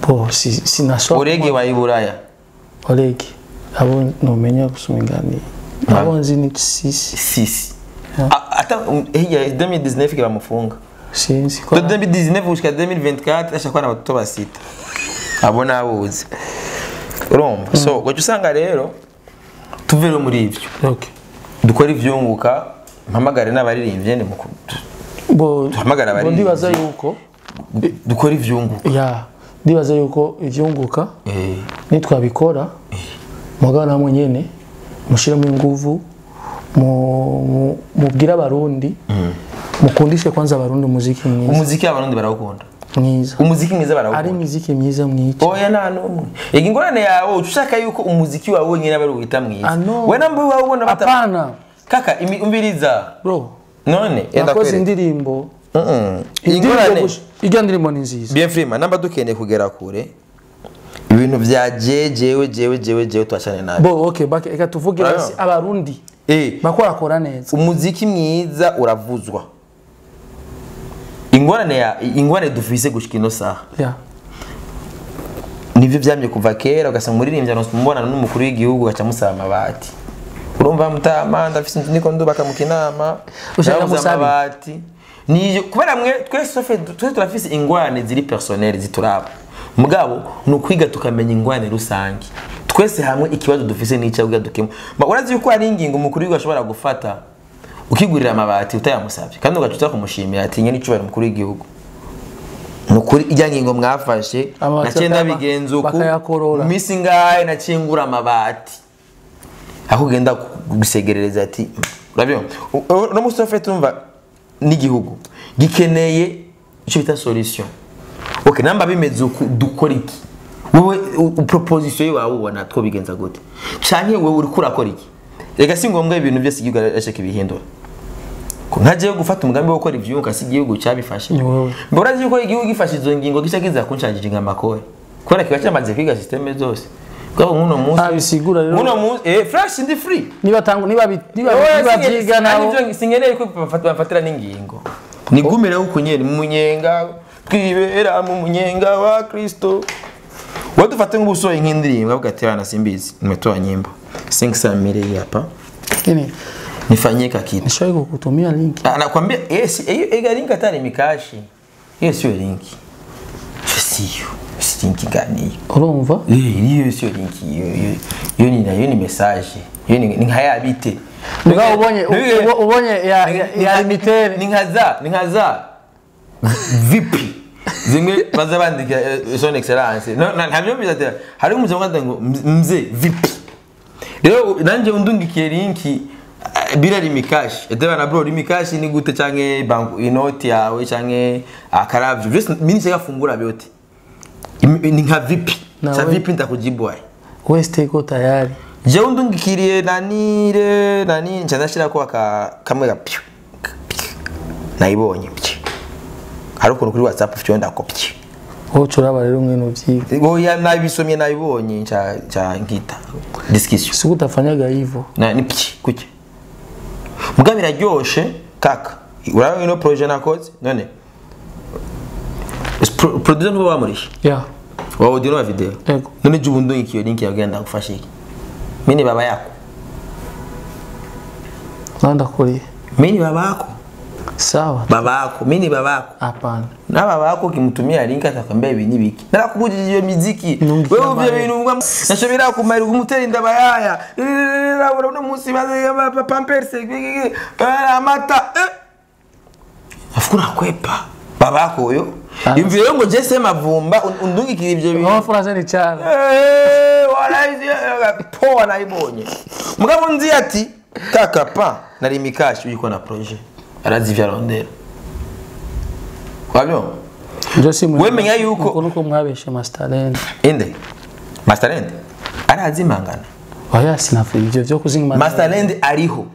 Bo sinasho. Orege wa Iburaya. Orege abo nomenya gusumingani. Abo nzi ni 6. 6. Ata hiya 2019 ke bamufunga. Sinzi ko 2019 gushika 2024 ashakwa na batoto basita. Abo nabuze. Urumva? So wacu usanga rero tuvero muri ivyo. Okay. Dukora ivyunguka, mpamagare n'abaririmbye ni muku. Bo mpamagara abaririmbye. Ndibaza yuko dukora ivyunguka. Ya, ndibaza yuko ivyunguka. Nitwabikora. Mugabo namwe nyene mushiremo inguvu. Mubwira abarundi mukundishe kwanza abarundi umuziki mwiza. Umuziki abarundi barawukunda mwiza. Umuziki mwiza barawukunda. Ari imiziki myiza mwiza. Oya nta numwe. Ingorane yawe ushaka yuko umuziki wawe wenyine abari uwita mwiza. We nambe wawe ubona bata. Kaka umviriza. Bro. None enda kwere. Indirimbo. Ingorane ijya ndirimbo ni nziza. Bien Frima namba dukeneye kugera kure. Ibintu vya jewe jewe jewe jewe twashane nabi. Bo okay bake eka tuvuge basi abarundi. Bakora kora neza. Umuziki mwiza uravuzwa. Ingorane dufise gushika ino saha. Yeah. Nivyo vyamye kuva kera ugasanga umuririmbyi aronse umubonano n'umukuru w'igihugu gaca musaba amabati. Urumva mutama ndafise inzu niko ndubaka mu Kinama. Ushaka musaba amabati. Niyo kubera mwe twese twese turafise ingorane ziri personnel zituraba. Mugabo nukwiga tukamenya ingorane rusange. Twese hamwe ikibazo dufise n'icyo dukemo. Urazi yuko ari ingingo umukuru w'igihugu ashobora gufata ukigurira amabati utayamusabye kandi ugacuta kumushimira ati nyene icubahiro umukuru w'igihugu. Nukuri ijya ngingo mwafashe naciye ndabigenza uku misi ngaye naciye ngura amabati. Aho ugenda gusegerereza ati urabyo no musofe tumva n'igihugu gikeneye icyo bita solution. Okay namba bimeze uku dukora iki? Wewe proposition yawe ubona twobigenza gute? Canke wewe uri kurakora iki? Rega si ngombwa ibintu byose igihugu arashaka ibihindura. Ko nkaje gufata umugambi wo gukora ivyunguka si igihugu cyabifashe. Mbora yuko igihugu gifashe izo ngingo gica kiza kunshanjije ngamakore. Kubera kiba cyamaze kwiga systeme zose. Kwa nkuno munsi abisigura rero. Nkuno munsi flash ndi free. Niba tangu niba niba byiga nabo singeneye ko bafatira n'ingingo. Nigumire uko nyene mu munyenga twibera mu munyenga wa Kristo. Wadufate nk'ubusoye nk'indirimbo avuga ati bana simbizi nimetoa nyimbo 500 mille hapa. Nini? Nifanyika kitu. Nishawahi kukutumia link. Anakuambia yes, hiyo link hata ni mikashi. Hiyo sio link. Sio. Si link gani? Urumva? Hiyo sio link hiyo. Hiyo ni hiyo ni message. Hiyo ni nkaya bite. Mugabo ubonye ubonye ya limitere. Ni nkaza. Vipi? Zimwe baza bandika son excellence. No ntabyo bizatera. Hari umuzungu ngo mzee vipi? Rero nanje undungikiye linki bila limikashi. Eteba na bro limikashi ni gute canke bank inoti yawe canke akaravyo. Byose mimi nshaka fungura byote. Ni nka vipi? Sa vipi nitakujibu ayi. West iko tayari. Je undungikiriye nanire nani ncha ndashira ko kamwe ga piu. Nayibonye pye. Hari ukuntu kuri WhatsApp ufite ndakopye. Wowe uraba rero mwene uvyiga. Oya nabisomye nabibonye cha nkita discussion. Siku utafanyaga hivyo. Na ni pye kuki. Muga biraryoshe kaka. Uraba ino projet nakoze none. Producer ntuba bamurisha. Yeah. Wa audio na video. Yego. None je ubundi nkiyo link yagenda gufasha iki? Mimi baba yako. Nanda kuri. Mimi baba yako. Sawa. Baba yako, mimi baba yako. Hapana. Na baba yako ukimtumia link atakwambia ibi nibiki. Narakubujije iyo miziki. Wewe uvyo bintu mbwa nashobira kumara kumutera indaba yaya. Uno munsi baze pampers amata. Afukura kwepa. Baba yako uyo. Imvyo ngo Jesse Mavumba undungikira ivyo bintu. Amafaranga ni cyane. Wala poa naibonye. Mugabo nzi ati kaka pa nari mikashi uyiko na projet. Arazi vya rondera. Kwabyo? Jose mwe menya yuko uko mwabeshe Masterland. Inde. Masterland arazi mangana. Oya sinafu ivyo vyo kuzingimana. Masterland ariho.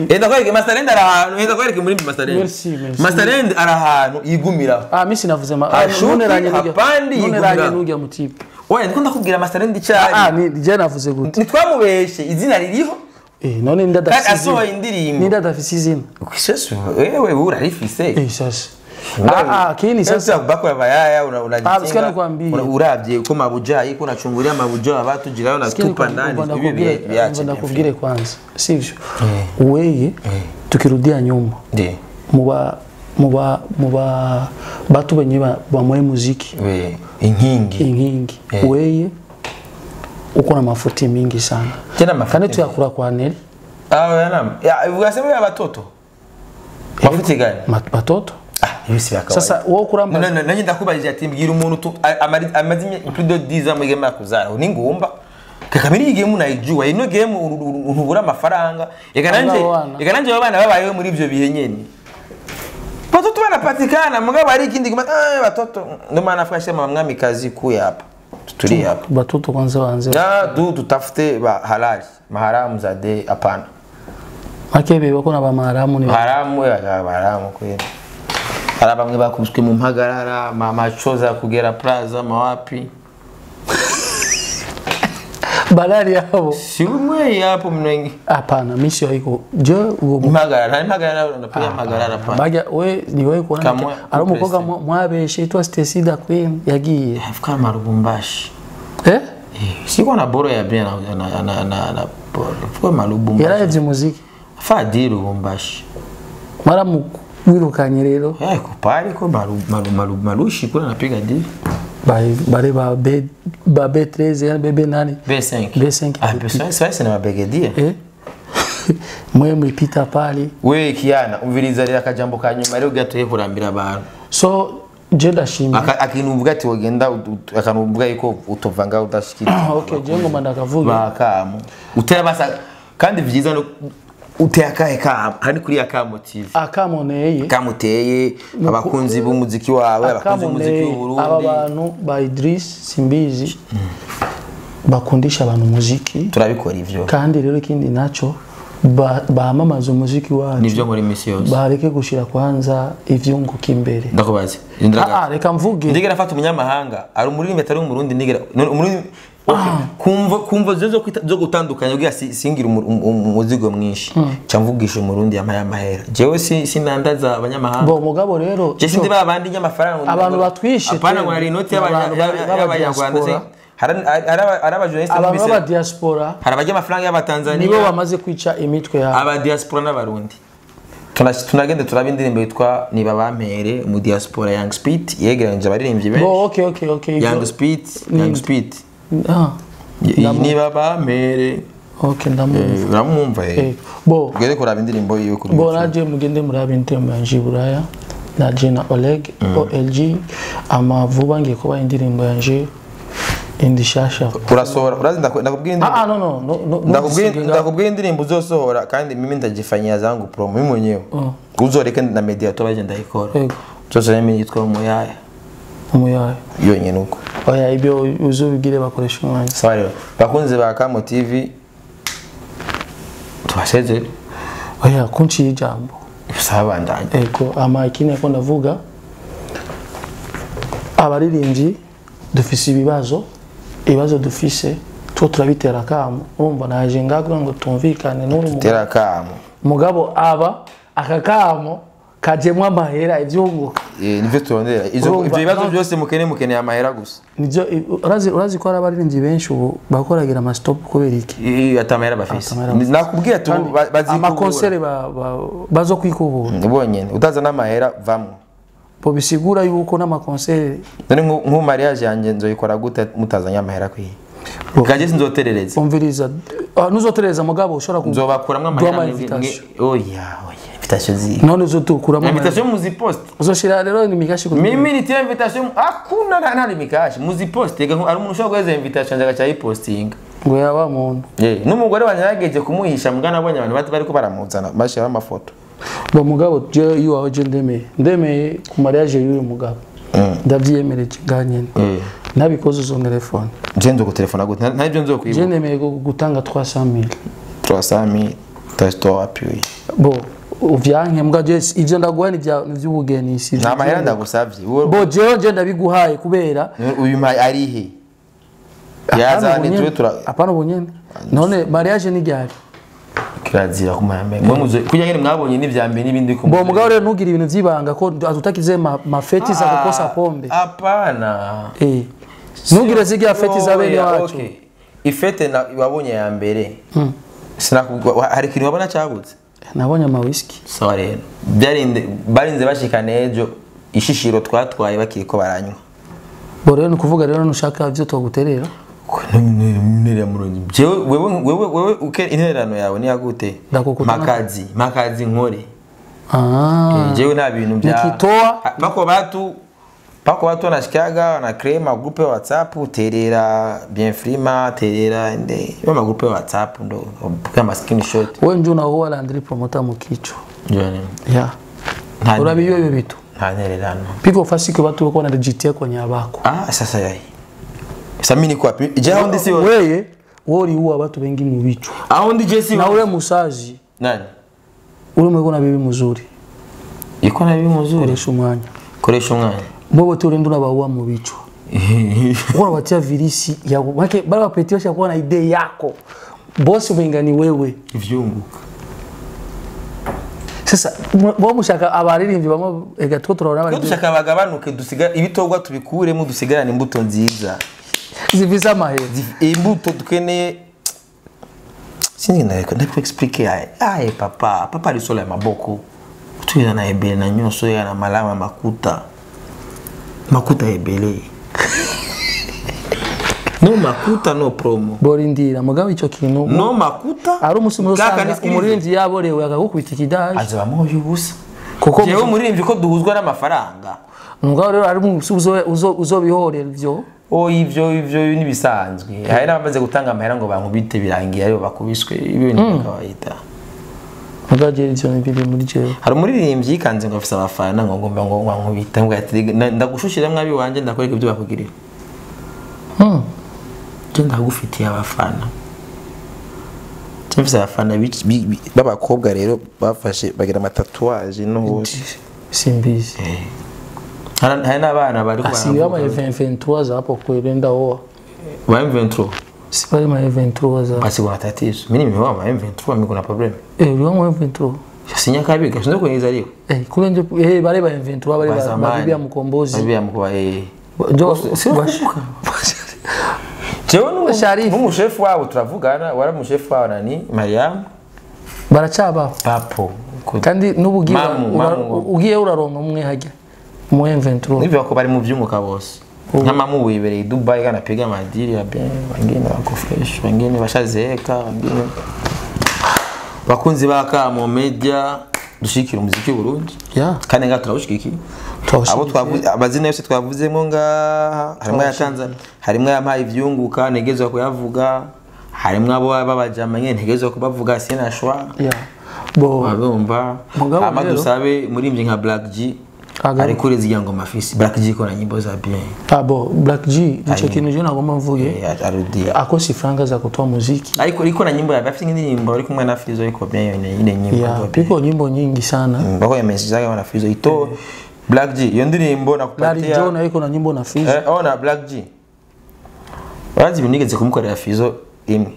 Enda kwereke Masterland arahantu, enda kwereke muri Masterland. Merci, merci. Masterland arahantu yigumira. Mimi sinavuze noneranye n'ujya. Noneranye n'ujya mutipe. Oya ndiko ndakubwira Masterland icari. Ni je navuze gute. Nitwamubeshe izina ririho. None ndadafise. Asohoye indirimbo. Ninda dafise izina. Sasa wewe urarifise. Sasa. Kini sasa bako bayaya unajitinga. Uravye uko mabuja yiko unachungulia mabuja watu jirani na tupa ndani hivi viache. Ndakubwire kwanza. Sivyo? Wewe tukirudia nyuma. Ndiyo. Muba batu benye ba mwe muziki. We inkingi. Wewe uko na mafuti mingi sana. Tena mafuti. Kandi tuyakura kwa Neli. Ya ugasema ya batoto. Mafuti gani? Batoto. Ibi si yakawaida. Sasa wowe kuramba. No nanjye ndakubajije ati mbwira umuntu amaze plus de 10 ans mwigema kuzara. Ni ngumba. Kakamiri game unayijua. Ino game ntubura amafaranga. Eka nanje abana babayeho muri ibyo bihe nyene. Batoto banapatikana mugabo ari ikindi batoto ndo maana afashe mama mwami kazi kuya hapa. Tutulie hapa. Batoto kwanza waanze. Du tutafute ba halali. Maharamu za de hapana. Makebe bako na ba maharamu ni. Haramu ya haramu kweli. Hari bamwe bakubiswe mu mpagarara, machoza kugera plaza mawapi. Balari yabo. Si umwe hapo mwengi. Hapana, mimi sio iko. Je, uwo mpagarara, mpagarara unapiga mpagarara pa. Baga we ni wewe kuona. Ari umukobwa mwabeshe itwa Stacy da Queen yagiye. Afika Marubumbashi. Siko na boro ya bien na boro. Kwa Marubumbashi. Yaraje muziki. Fadi Rubumbashi. Mara wirukanye rero. Kupari ko marushi kuna napiga di. Bare ba B ba B13 BB nani? B5. B5. B5 sasa ni mabegedia. Mwe mlipita pale. We kiana umviriza rira akajambo ka nyuma rero gatoye kurambira abantu. So je ndashimye. Akinuvuga ati wogenda akanuvuga yuko utovanga udashikira. Okay, je ngoma ndakavuga. Bakamu. Utera basa kandi vyiza no uteyakahe ka hani kuri Akamo TV. Akamo neye. Kamuteye abakunzi b'umuziki wawe abakunzi b'umuziki w'u Burundi. Aba bantu ba Idris Simbizi bakundisha abantu muziki. Turabikora ivyo. Kandi rero ikindi naco bamamaza umuziki wacu. Nivyo muri misi yose. Bareke gushira kwanza ivyunguka imbere. Ndakubaze. Reka mvuge. Ndigera afata umunyamahanga ari umuririmbyi atari umurundi ndigera umurundi kumvo zo gutandukanya kugira singira umuzigo mwinshi camvugisha umurundi yamaye amahera jewe sinandaza abanyamahanga bo mugabo rero je sindi babandi nyamafaranga abantu batwishe apana ngo ari inoti y'abanyarwanda hari abajournaliste abantu b'aba diaspora hari abajya amafaranga y'abatanzania nibo bamaze kwica imitwe yabo aba diaspora n'abarundi tunagende turaba indirimbo yitwa niba bampere mu diaspora Young Speed yegeranyije abaririmbyi benshi bo okay Young Speed niba bampere okay ndamwumva uramwumva bo ugende kuraba indirimbo yiwe kuri bo naje mugende muraba indirimbo yanje Buraya na Jena Oleg OLG amavuba ngiye kuba indirimbo yanje indishasha urasohora urazi ndakubwira indirimbo no ndakubwira indirimbo uzosohora kandi mimi ndajifanyia zangu promo mimi mwenyewe uzoreke na media to baje ndayikora uzosohora mimi yitwa umuyaya yonyene uko oya ibyo uzobigire bakoresha umwanya sawa rero bakunze ba Akamo TV tubaseze oya kunci ijambo Sawa, bandanye. Ego, ama ikindi ko ndavuga, abaririmbyi dufise ibibazo, ibibazo dufise two turabitera kamo. Urumva naje ngaho ngo tumvikane n'uri Tera kamo. Mugabo aba aka kamo kajemwo amahera ivyunguka. Nivyo turondera. Izo ivyo bibazo byose mukene amahera gusa. Nivyo urazi ko abaririmbyi benshi ubu bakoragira ama stop kubera iki? Atamahera bafise. Nakubwiye tu bazi ama concert bazo kwikubura. Ubonyene utaza n'amahera vamwe. Bo bisigura yuko n'ama concert none nko mariage yanje nzoyikora gute mutazanye amahera kwiye? Kaje sinzoterereza. Umviriza nuzoterereza mugabo ushobora ku nzobakuramwe amahera. Oya oya invitation zi. None uzotukuramo invitation muzipost. Uzoshira rero ni mikashi ku. Mimi nitia invitation hakuna na mikashi muzipost. Ari umuntu ushobora guheza invitation agaca ayipostinga. Ngo yaba muntu. N'umugore wanyarageje kumuhisha mugana abonye abantu bariko baramuzana bashira amafoto. Bo mugabo je yuwa je ndemeye ku mariage y'uyu mugabo. Ndavyiyemereje nganyene. Nabikoze zo telefone. Je nzo gutelefona gute? Ntabyo nzo kwibuka. Je nemeye gutanga 300,000. 300,000 tasto wapi? Bo uvyanke mbwa je ivyo ndaguha ni vy'ubugeni si. Nta mahera ndagusavye. Bo je ndabiguhaye kubera uyu mayi ari he? Yazane twe tura apana ubunyene. None mariage ni ryari? Kirazira kumara mwe muzo kujya ngene mwabonye n'ivyambe n'ibindi ko. Bo mugabo rero ntugira ibintu vyibanga ko atutakize mafeti za kukosa pombe. Apana. Ntugira zigira feti za bene wacu. Okay. Ifete na wabonye ya mbere. Sinakubwa hari kintu wabona cyagutse. Nabonye ama whisky. Sawa rero. Barinze bashikana ejo ishishiro twatwaye bakiriko baranywa. Bo rero nukuvuga rero nushaka ivyo twaguterera. Nere muronzi. Jewe wewe uke intererano yawe ni yagute? Makazi nkore. Jewe nta bintu bya nikitoa bako batu nashikaga na crema groupe ya WhatsApp terera bien frima terera nde yo groupe ya WhatsApp ndo kama screenshot. Wewe ndio unaoa Landry promoter mukicho. Njoni. Yeah. Urabiyo ibyo bitu. Nta ntererano. Piko fasi ko batu bako na digitia kwa nyabako. Sasa yai. Sasa mimi niko wapi? Je aho ndi si wewe wori huwa watu wengi mu bicho. Aho ndi je si na ule musazi. Nani? Ule mweko na bibi muzuri. Iko na bibi muzuri. Koresha umwanya. Mbobo tu ndo nabaua mu bicho. Uko watia virisi ya wake bali wapetiosha kuwa na idea yako. Boss umenga ni wewe. Ivyunguka. Sasa bo mushaka abaririmbyi bamwe ega two turabona bari. Dushaka abagabanuke dusiga ibitogwa tubikuremo dusigarane imbuto nziza. Zivisa mahera. Imbuto dukeneye sinzi ndako expliquer aye papa risola maboko. Tuya na ebele na nyoso ya na malama makuta. Makuta ebele. No makuta no promo. Borindira mugabo ico kintu. No makuta. Ari umusimu usanga umurindi yaborewe akagukubita ikidaje. Azaba moyo ubusa. Kuko jewe umurindi ko duhuzwa n'amafaranga. Mugabo rero ari umusimu uzobihorera ivyo. Oh ivyo nibisanzwe. Hari n'abamaze gutanga amahera ngo bankubite birangiye ayo bakubiswe ibyo ni kawaida. Mugabo ivyo nibiri muri jewe. Hari umuririmbyi yikanze ngo afise abafana ngo ngomba ngo nkubita ngo ati ndagushushira mwabi wanje ndakwereka ibyo bakugirira. Je ndagufitiye abafana. Mfise abafana b'abakobwa rero bafashe bagira amatatuwaje no hose. Simbizi. Hari n'abana bari kwa si ama 23 za hapo kwenda oa. Wa M23. Si bali ma M23 za. Basi kuna tatizo. Mimi nimeoa ma M23 mimi kuna problem. Uliwa M23. Sinya kabiga sinzo kuingiza liko. Kule ndio bale ba M23 bale ba bibi ya mkombozi. Bibi ya mkombozi. Ndio jewe n'umushefu wabo turavugana wara mushefu wabo nani Mariam baracaba papo kandi n'ubugiye ugiye uraronka umwe hajya mu M23 nivyo ko bari mu vyunguka bose nka mamu wibereye Dubai kana piga madiri ya bien wengine wako fresh wengine bashazeka wengine bakunzi baka mu media dushikira umuziki w'Uburundi kandi nga turawushikiki abo twavuze abazina yose twavuzemo nga harimo ya Tanzania harimo yampaye ivyunguka ntegezwa kuyavuga harimo abo babajama nyene ntegezwa kubavuga sinashwa bo abumva amadusabe murimbye nka Black G Ariko urezi ngoma afise Black G ikora nyimbo za bien. Abo Black G nico kintu je nagomba mvuge. Arudia. Akosi franga za kutoa muziki. Ariko iko na nyimbo ya afise indirimbo ari kumwe na Fizo iko bien ile nyimbo. Piko nyimbo nyingi sana. Bako ya message zake na Fizo ito Black G iyo ndirimbo nakupatia. Larry John ariko na nyimbo na Fizo. Ona Black G. Urazi binigeze kumukorera Fizo imwe.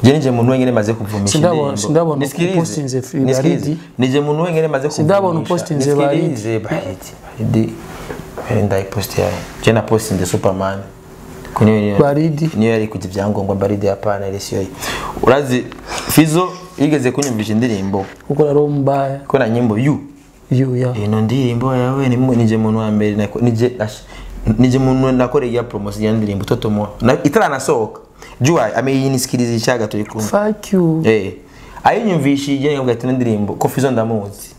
Je nije muntu wengene maze kuvumisha indirimbo. Sindabona postinze Baridi. Nije muntu wengene maze kuvumisha. Sindabona postinze Baridi. Baridi. Ndai post yaye. Je na postinze Superman. Kunyo Baridi. Niyo yari kujya ibyangombwa Baridi hapana ile sio. Urazi Fizo yigeze kunyumvisha indirimbo. Kuko raro mbaya. Ko na nyimbo you. You ya. Ino ndirimbo yawe ni nije muntu wa mbere nije muntu nakoreye ya promotion ya ndirimbo toto mo. Itaranasohoka. Jua ameyinisikiliza turi kumwe. Fuck you. Ayinyumvishije ngavuga ati ndirimbo ko Fizo ndamuzi.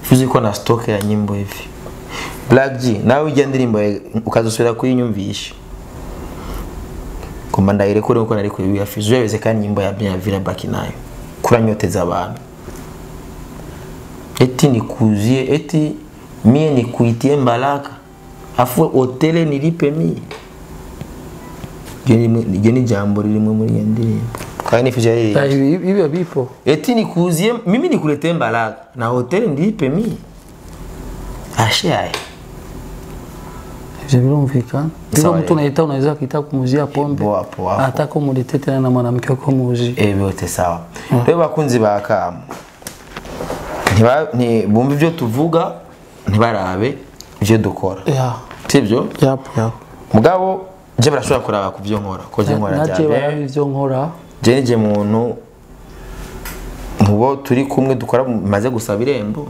Fizo iko na stock ya nyimbo hivi. Black G nawe ujya ndirimbo ukazosubira kuyinyumvisha. Kumba ndayirekure uko nari kuyiya Fizo yaweze kandi nyimbo ya bien vira baki nayo. Kuranyoteza abantu. Eti nikuzie eti mie nikuitie mbalaka. Afu hotele nilipe mie. Jeni jambo lilimwe muri ndirimbo. Kandi Fizo yari ibyo bipo. Eti nikuzie mimi nikulete mbalaka na hoteli nilipe mie. Ashe aye. Ivyo birumvikana. Niba mtu unaita unaweza kuita kumuzia pombe. Hata kumulete tena na mwanamke wako muzi. Byote sawa. Rero bakunzi ba Kamo. Ni bumva ivyo tuvuga ntibarabe ivyo dukora. Yeah. Sivyo? Yap yap. Mugabo je barashobora kuraba kuvyo nkora ko je nkora cyane. Naje ivyo nkora. Je nije muntu mubo turi kumwe dukora maze gusaba irembo.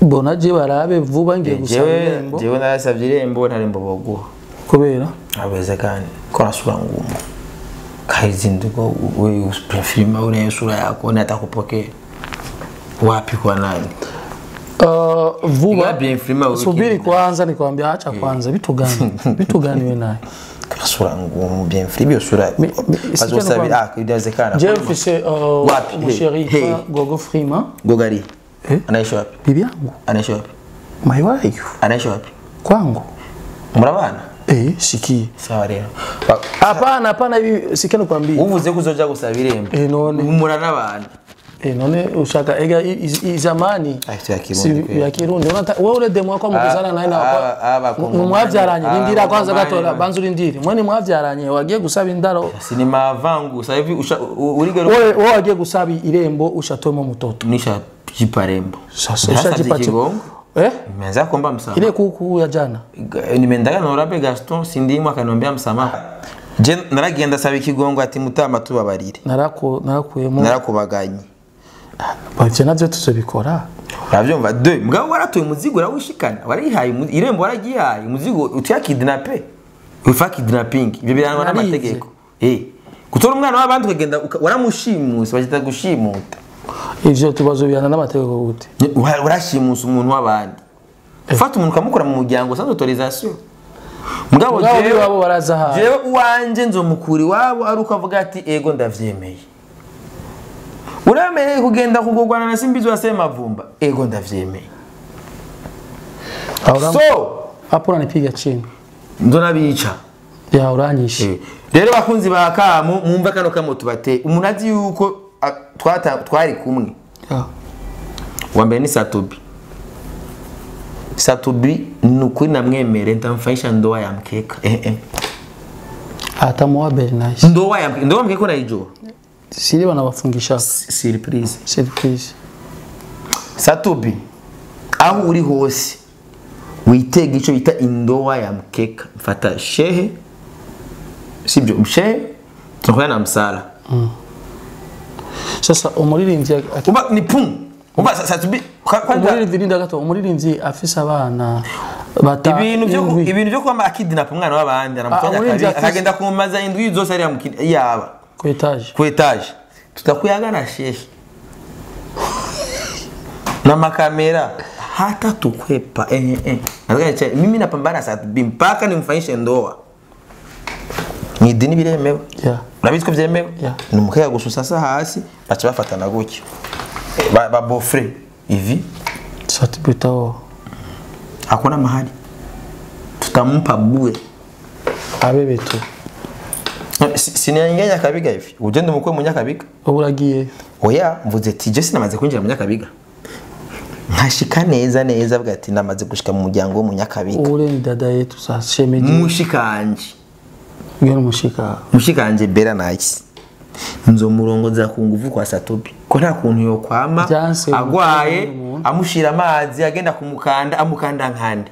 Bona je barabe vuba ngiye gusaba irembo. Jewe narasavye irembo ntarembo boguha. Kubera abeze kandi ko nasura ngumu. Kaizinduko wewe usprefirima ule sura yako na atakupokea. Wapi kwa nani? Vuba subiri kwanza nikwambia acha kwanza vitu gani? Vitu gani wewe naye? Sura ngumu bien free sura. Azosabira inawezekana. Je mfise msheri Gogo Frima. Gogari. Anaishi wapi? Bibi yangu. Anaishi wapi? My wife. Anaishi wapi? Kwangu. Murabana? Siki. Sawa rero. Hapana hapana hivi sikia nikwambie. Uvuze kuzoja gusaba irembo. None. Umura n'abantu. None ushaka ega zamani. Ya Kirundi. Wewe ule demo wako mukuzana naye na mwavyaranye ndira kwanza gatora banzu ndiri. Mwene mwavyaranye wagiye gusaba indaro. Sinema vangu sasa hivi urigero wewe wagiye gusaba irembo ushatoma mtoto. Nisha jipa rembo. Sasa ushajipa kigongo. Nimeanza kuomba msamaha. Ile kuku ya jana. Nimeendaga na Orabe Gaston sindimu akaniambia msamaha. Je naragenda saba ikigongo ati mutama tubabarire. Narakuyemo. Narakubaganye. Bavyo navyo tuzobikora. Uravyumva de mugabo waratuye umuzigo urawushikana warihaye irembo waragihaye umuzigo utuya kidnappe. Ufa kidnapping ibyo biranwa n'amategeko. Gutora umwana w'abandi ukagenda waramushimusa bagita gushimuta. Ivyo tubazo bihana n'amategeko gute? Urashimusa umuntu w'abandi. Ufata umuntu ukamukora mu muryango sans autorisation. Mugabo jewe wabo baraza. Jewe uwanje nzomukura iwabo ari uko avuga ati ego ndavyemeye. Urameye kugenda kugogwana na Simbizi wa Semavumba ego ndavyemeye. So hapo unanipiga chini. Ndo nabica. Ya uranyishe. Rero bakunzi ba Kamo mwumva kano kamo tubate umuntu azi yuko twari kumwe. Wa mbere ni Satubi. Satubi nukuri namwemere ntamfaisha ndoa ya mkeka. Atamuwa Bernice. Ndoa ya mkeka, ndoa mkeka unaijua? Sili wanawafungisha. Surprise. Surprise. Satubi aho uri hose witega ico bita indoa ya mkeka. Mfata shehe sibyo mshehe tunakuwa na msala. Sasa umuririmbyi uba ni pum uba Satubi kwanza umuririmbyi ndagato umuririmbyi afise abana bata ibintu byo kwamba akidnap umwana w'abandi aramutanya akagenda kumaza indwi zose ari yaba ku etage ku etage tutakuyagana shehe na makamera hata tukwepa nataka mimi napambana Satubi mpaka nimfanyishe ndoa. Ni idini biremewe. Urabizi ko byemewe? Ni umukaya gususa sa hasi baca bafatana gutyo. Ba bofre ivi Satubi tao. Hakuna mahali tutampa bure. Abebe tu. Sinaingia Nyakabiga hivi. Ugende mukwe mu Nyakabiga? Uragiye. Oya, mvuze ati je sinamaze kwinjira mu Nyakabiga. Nkashika neza neza avuga ati namaze gushika mu muryango wo mu Nyakabiga. Ure ni dada yetu sasa shemeji. Mushikanje. Ngero mushika. Mushikanje Bera Nice. Nzomurongoza ku nguvu kwa Satobi. Ko nta kuntu yo kwama agwaye amushira amazi agenda kumukanda amukanda nkande.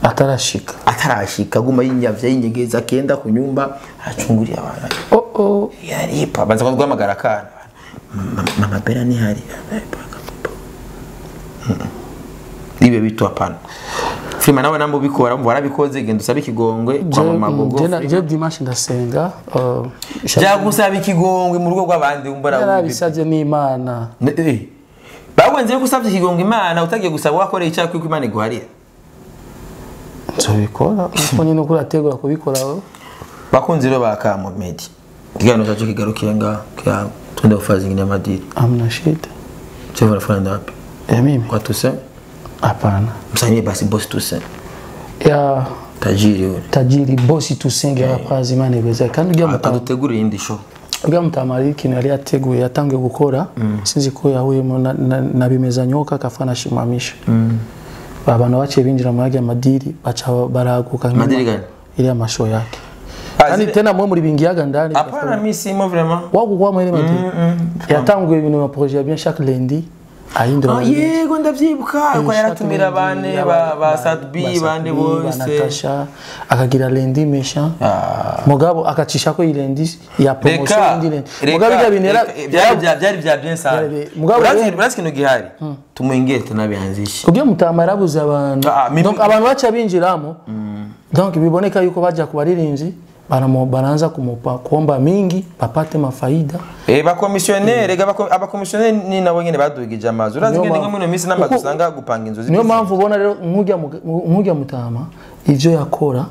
Atarashika. Atarashika guma yinyavye yinyegeza akenda kunyumba aracunguriye abantu. Oh oh yaripa banza kwamagara kana. Mama Bera ni hari. Ibe bitu hapana. Filima nawe nambo bikora umva warabikoze genda usabe ikigongwe kwa mama Gogo. Je dimanche ndasenga. Ja gusaba ikigongwe mu rugo rw'abandi umva yarabisavye n'Imana. Bagwenze ko usabye ikigongwe Imana utagiye gusaba wakoreye icyaha kuko Imana iguharira. Nzobikora uko nyine uko urategura kubikora. Bakunzi rero ba Kamo Media. Ikiganiro cyacu kigarukiye ngaha kya twende kufaza ingine madiri. Amna shida. Cyo barafanya wapi? Ya mimi. Kwa tuse? Hapana. Msalimie basi boss tuse. Ya tajiri yule. Tajiri boss tusenge ya prazi imana ibeza kandi ujya mutadutegura indi show. Ujya mutamari ikintu yari yateguye yatangiye gukora sinzi ko yahuyemo na bimeza nyoka kafana shimamisha. Abantu baciye binjira mu yajya madiri baca baraguka madiri gani iri amasho yake. Kandi tena mwe muri bingiyaga ndani. Hapana mimi simo vraiment. Wako kwa mwele madiri. Yatanguye ibintu na projet bien chaque lundi. Ahindura. Yego ndavyibuka ko yaratumira bane ba Sadbi bande bose Natasha akagira lundi méchant. Mugabo akacisha ko lundi ya promotion indi lundi. Mugabo ibyo bintu byari bya bien sana. Mugabo urazi kintu gihari. Tumuingie tunabianzisha. Kubyo mutamarabuza abantu. Donc abantu baca binjiramo. Donc biboneka yuko baja kubaririmbyi baranza kumupa kuomba mingi bapate mafaida. Bakomissionnaire abakomissionnaire ni nabo nyene badugije amazu. Urazi ngende nko muri minsi namba dusanga gupanga inzu. Niyo mpamvu ubona rero nkujya mutama ivyo yakora.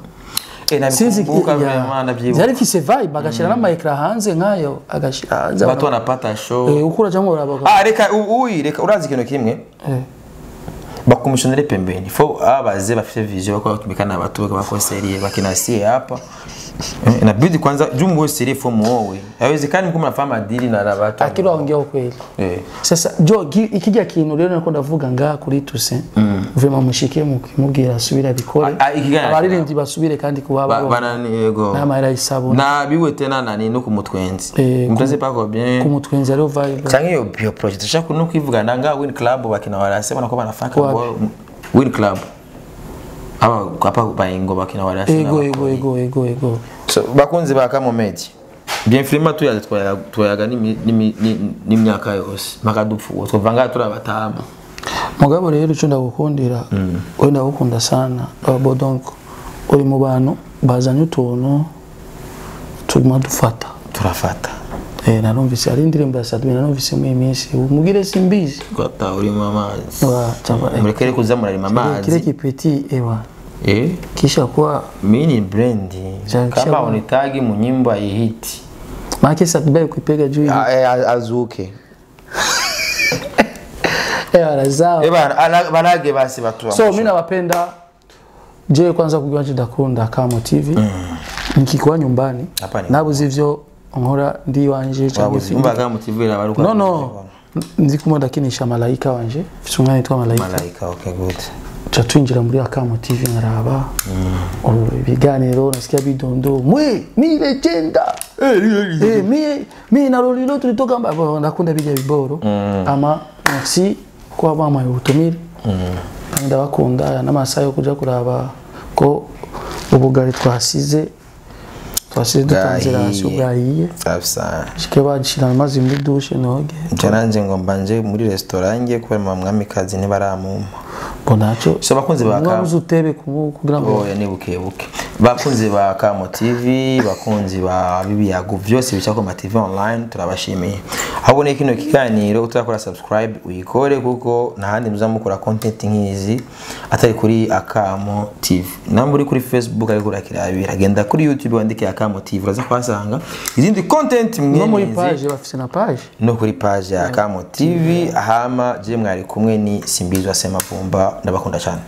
Sinzi vraiment yari fise vibe agashira n'ama ecran hanze nkayo agashira hanze. Watu wanapata show. Ukura cyangwa urabaka. Reka uyi reka urazi ikintu kimwe. Bakomissionnaire pembeni. Fo abaze bafite vision bako batumikana abatu bakonserie bakinasie hapa. Inabidi kwanza jumbo siri fomu wowe. Haiwezekani mko mnafanya madili na watu. Akilo ongea kweli. Sasa jo ikijya kintu rero nako ndavuga nga kuri tuse. Vraiment mushike mukimubwira asubira bikore. Abaririmbyi basubire kandi kubaba. Bana yego. N'amahera isabune. Na biwe tena nani no kumutwenzi. Mutaze pako bien. Kumutwenzi rero vibe. Cyangwa iyo bio project ushaka no kwivugana nga Win Club bakina warase bana ko banafaka Win Club. Aba hapa baingo bakina warase. Ego. So bakunzi ba Kamo Media. Bien filima tu ya twayaga n'imyaka yose makadupfu twavanga turabatama. Mugabo rero ico ndagukundira we ndagukunda sana. Bo donc uri mu bantu bazanye utuntu tuguma dufata. Turafata. Narumvise ari indirimbo ya Sadmi narumvise mu iminsi umugire simbizi. Kwata uri mu amazi. Murekere kuzamura ari amazi. Kire kipeti ewa. Kisha kuwa mini brand kama unitagi mu nyimbo ayihiti. Maana Sadmi kuipega juu azuke. Razao. Barage basi watu. So mimi nawapenda. Je kwanza kugiwa ndakunda Kamo TV. Nikikuwa nyumbani nabuze ivyo nkora ndi wanje cyangwa se umva Kamo TV irabaruka. No nzi kuma ndakinisha malaika wanje mfite umwana yitwa Malaika. Malaika okay good. Twinjira muri Kamo TV nkaraba ibiganiro nasikia bidondo mwe mi legenda mi na Lolilo tulitoka ndakunda bijya biboro ama merci kwa mama ubutumire ndabakunda n'amasaha yo kuja kuraba ko ubugari twasize dutanze rasiyo bwahiye kabisa shike bashira amazi muri douche noge nje ngo mbanje muri restaurant ngiye kubera mama mwamikazi ntibaramumpa ngo naco so bakunzi ba Kamo uzutebe kugira ngo oya ni buke buke Bakunzi ba Kamo TV, bakunzi ba bibiyago byose bica ku ma TV online, turabashimiye. Aho uboneye kino kiganiro utarakora subscribe, uyikore, kuko ntahandi muzamukora content nk'izi atari kuri Akamo TV. Namba uri kuri Facebook ariko urakirabira, genda kuri YouTube wandike Akamo TV, uraza kuhasanga izindi content No muri mwene izi. page, bafise na page. No kuri page ya Akamo TV. Hama je mwari kumwe ni Simbizwa Semavumba, ndabakunda cyane.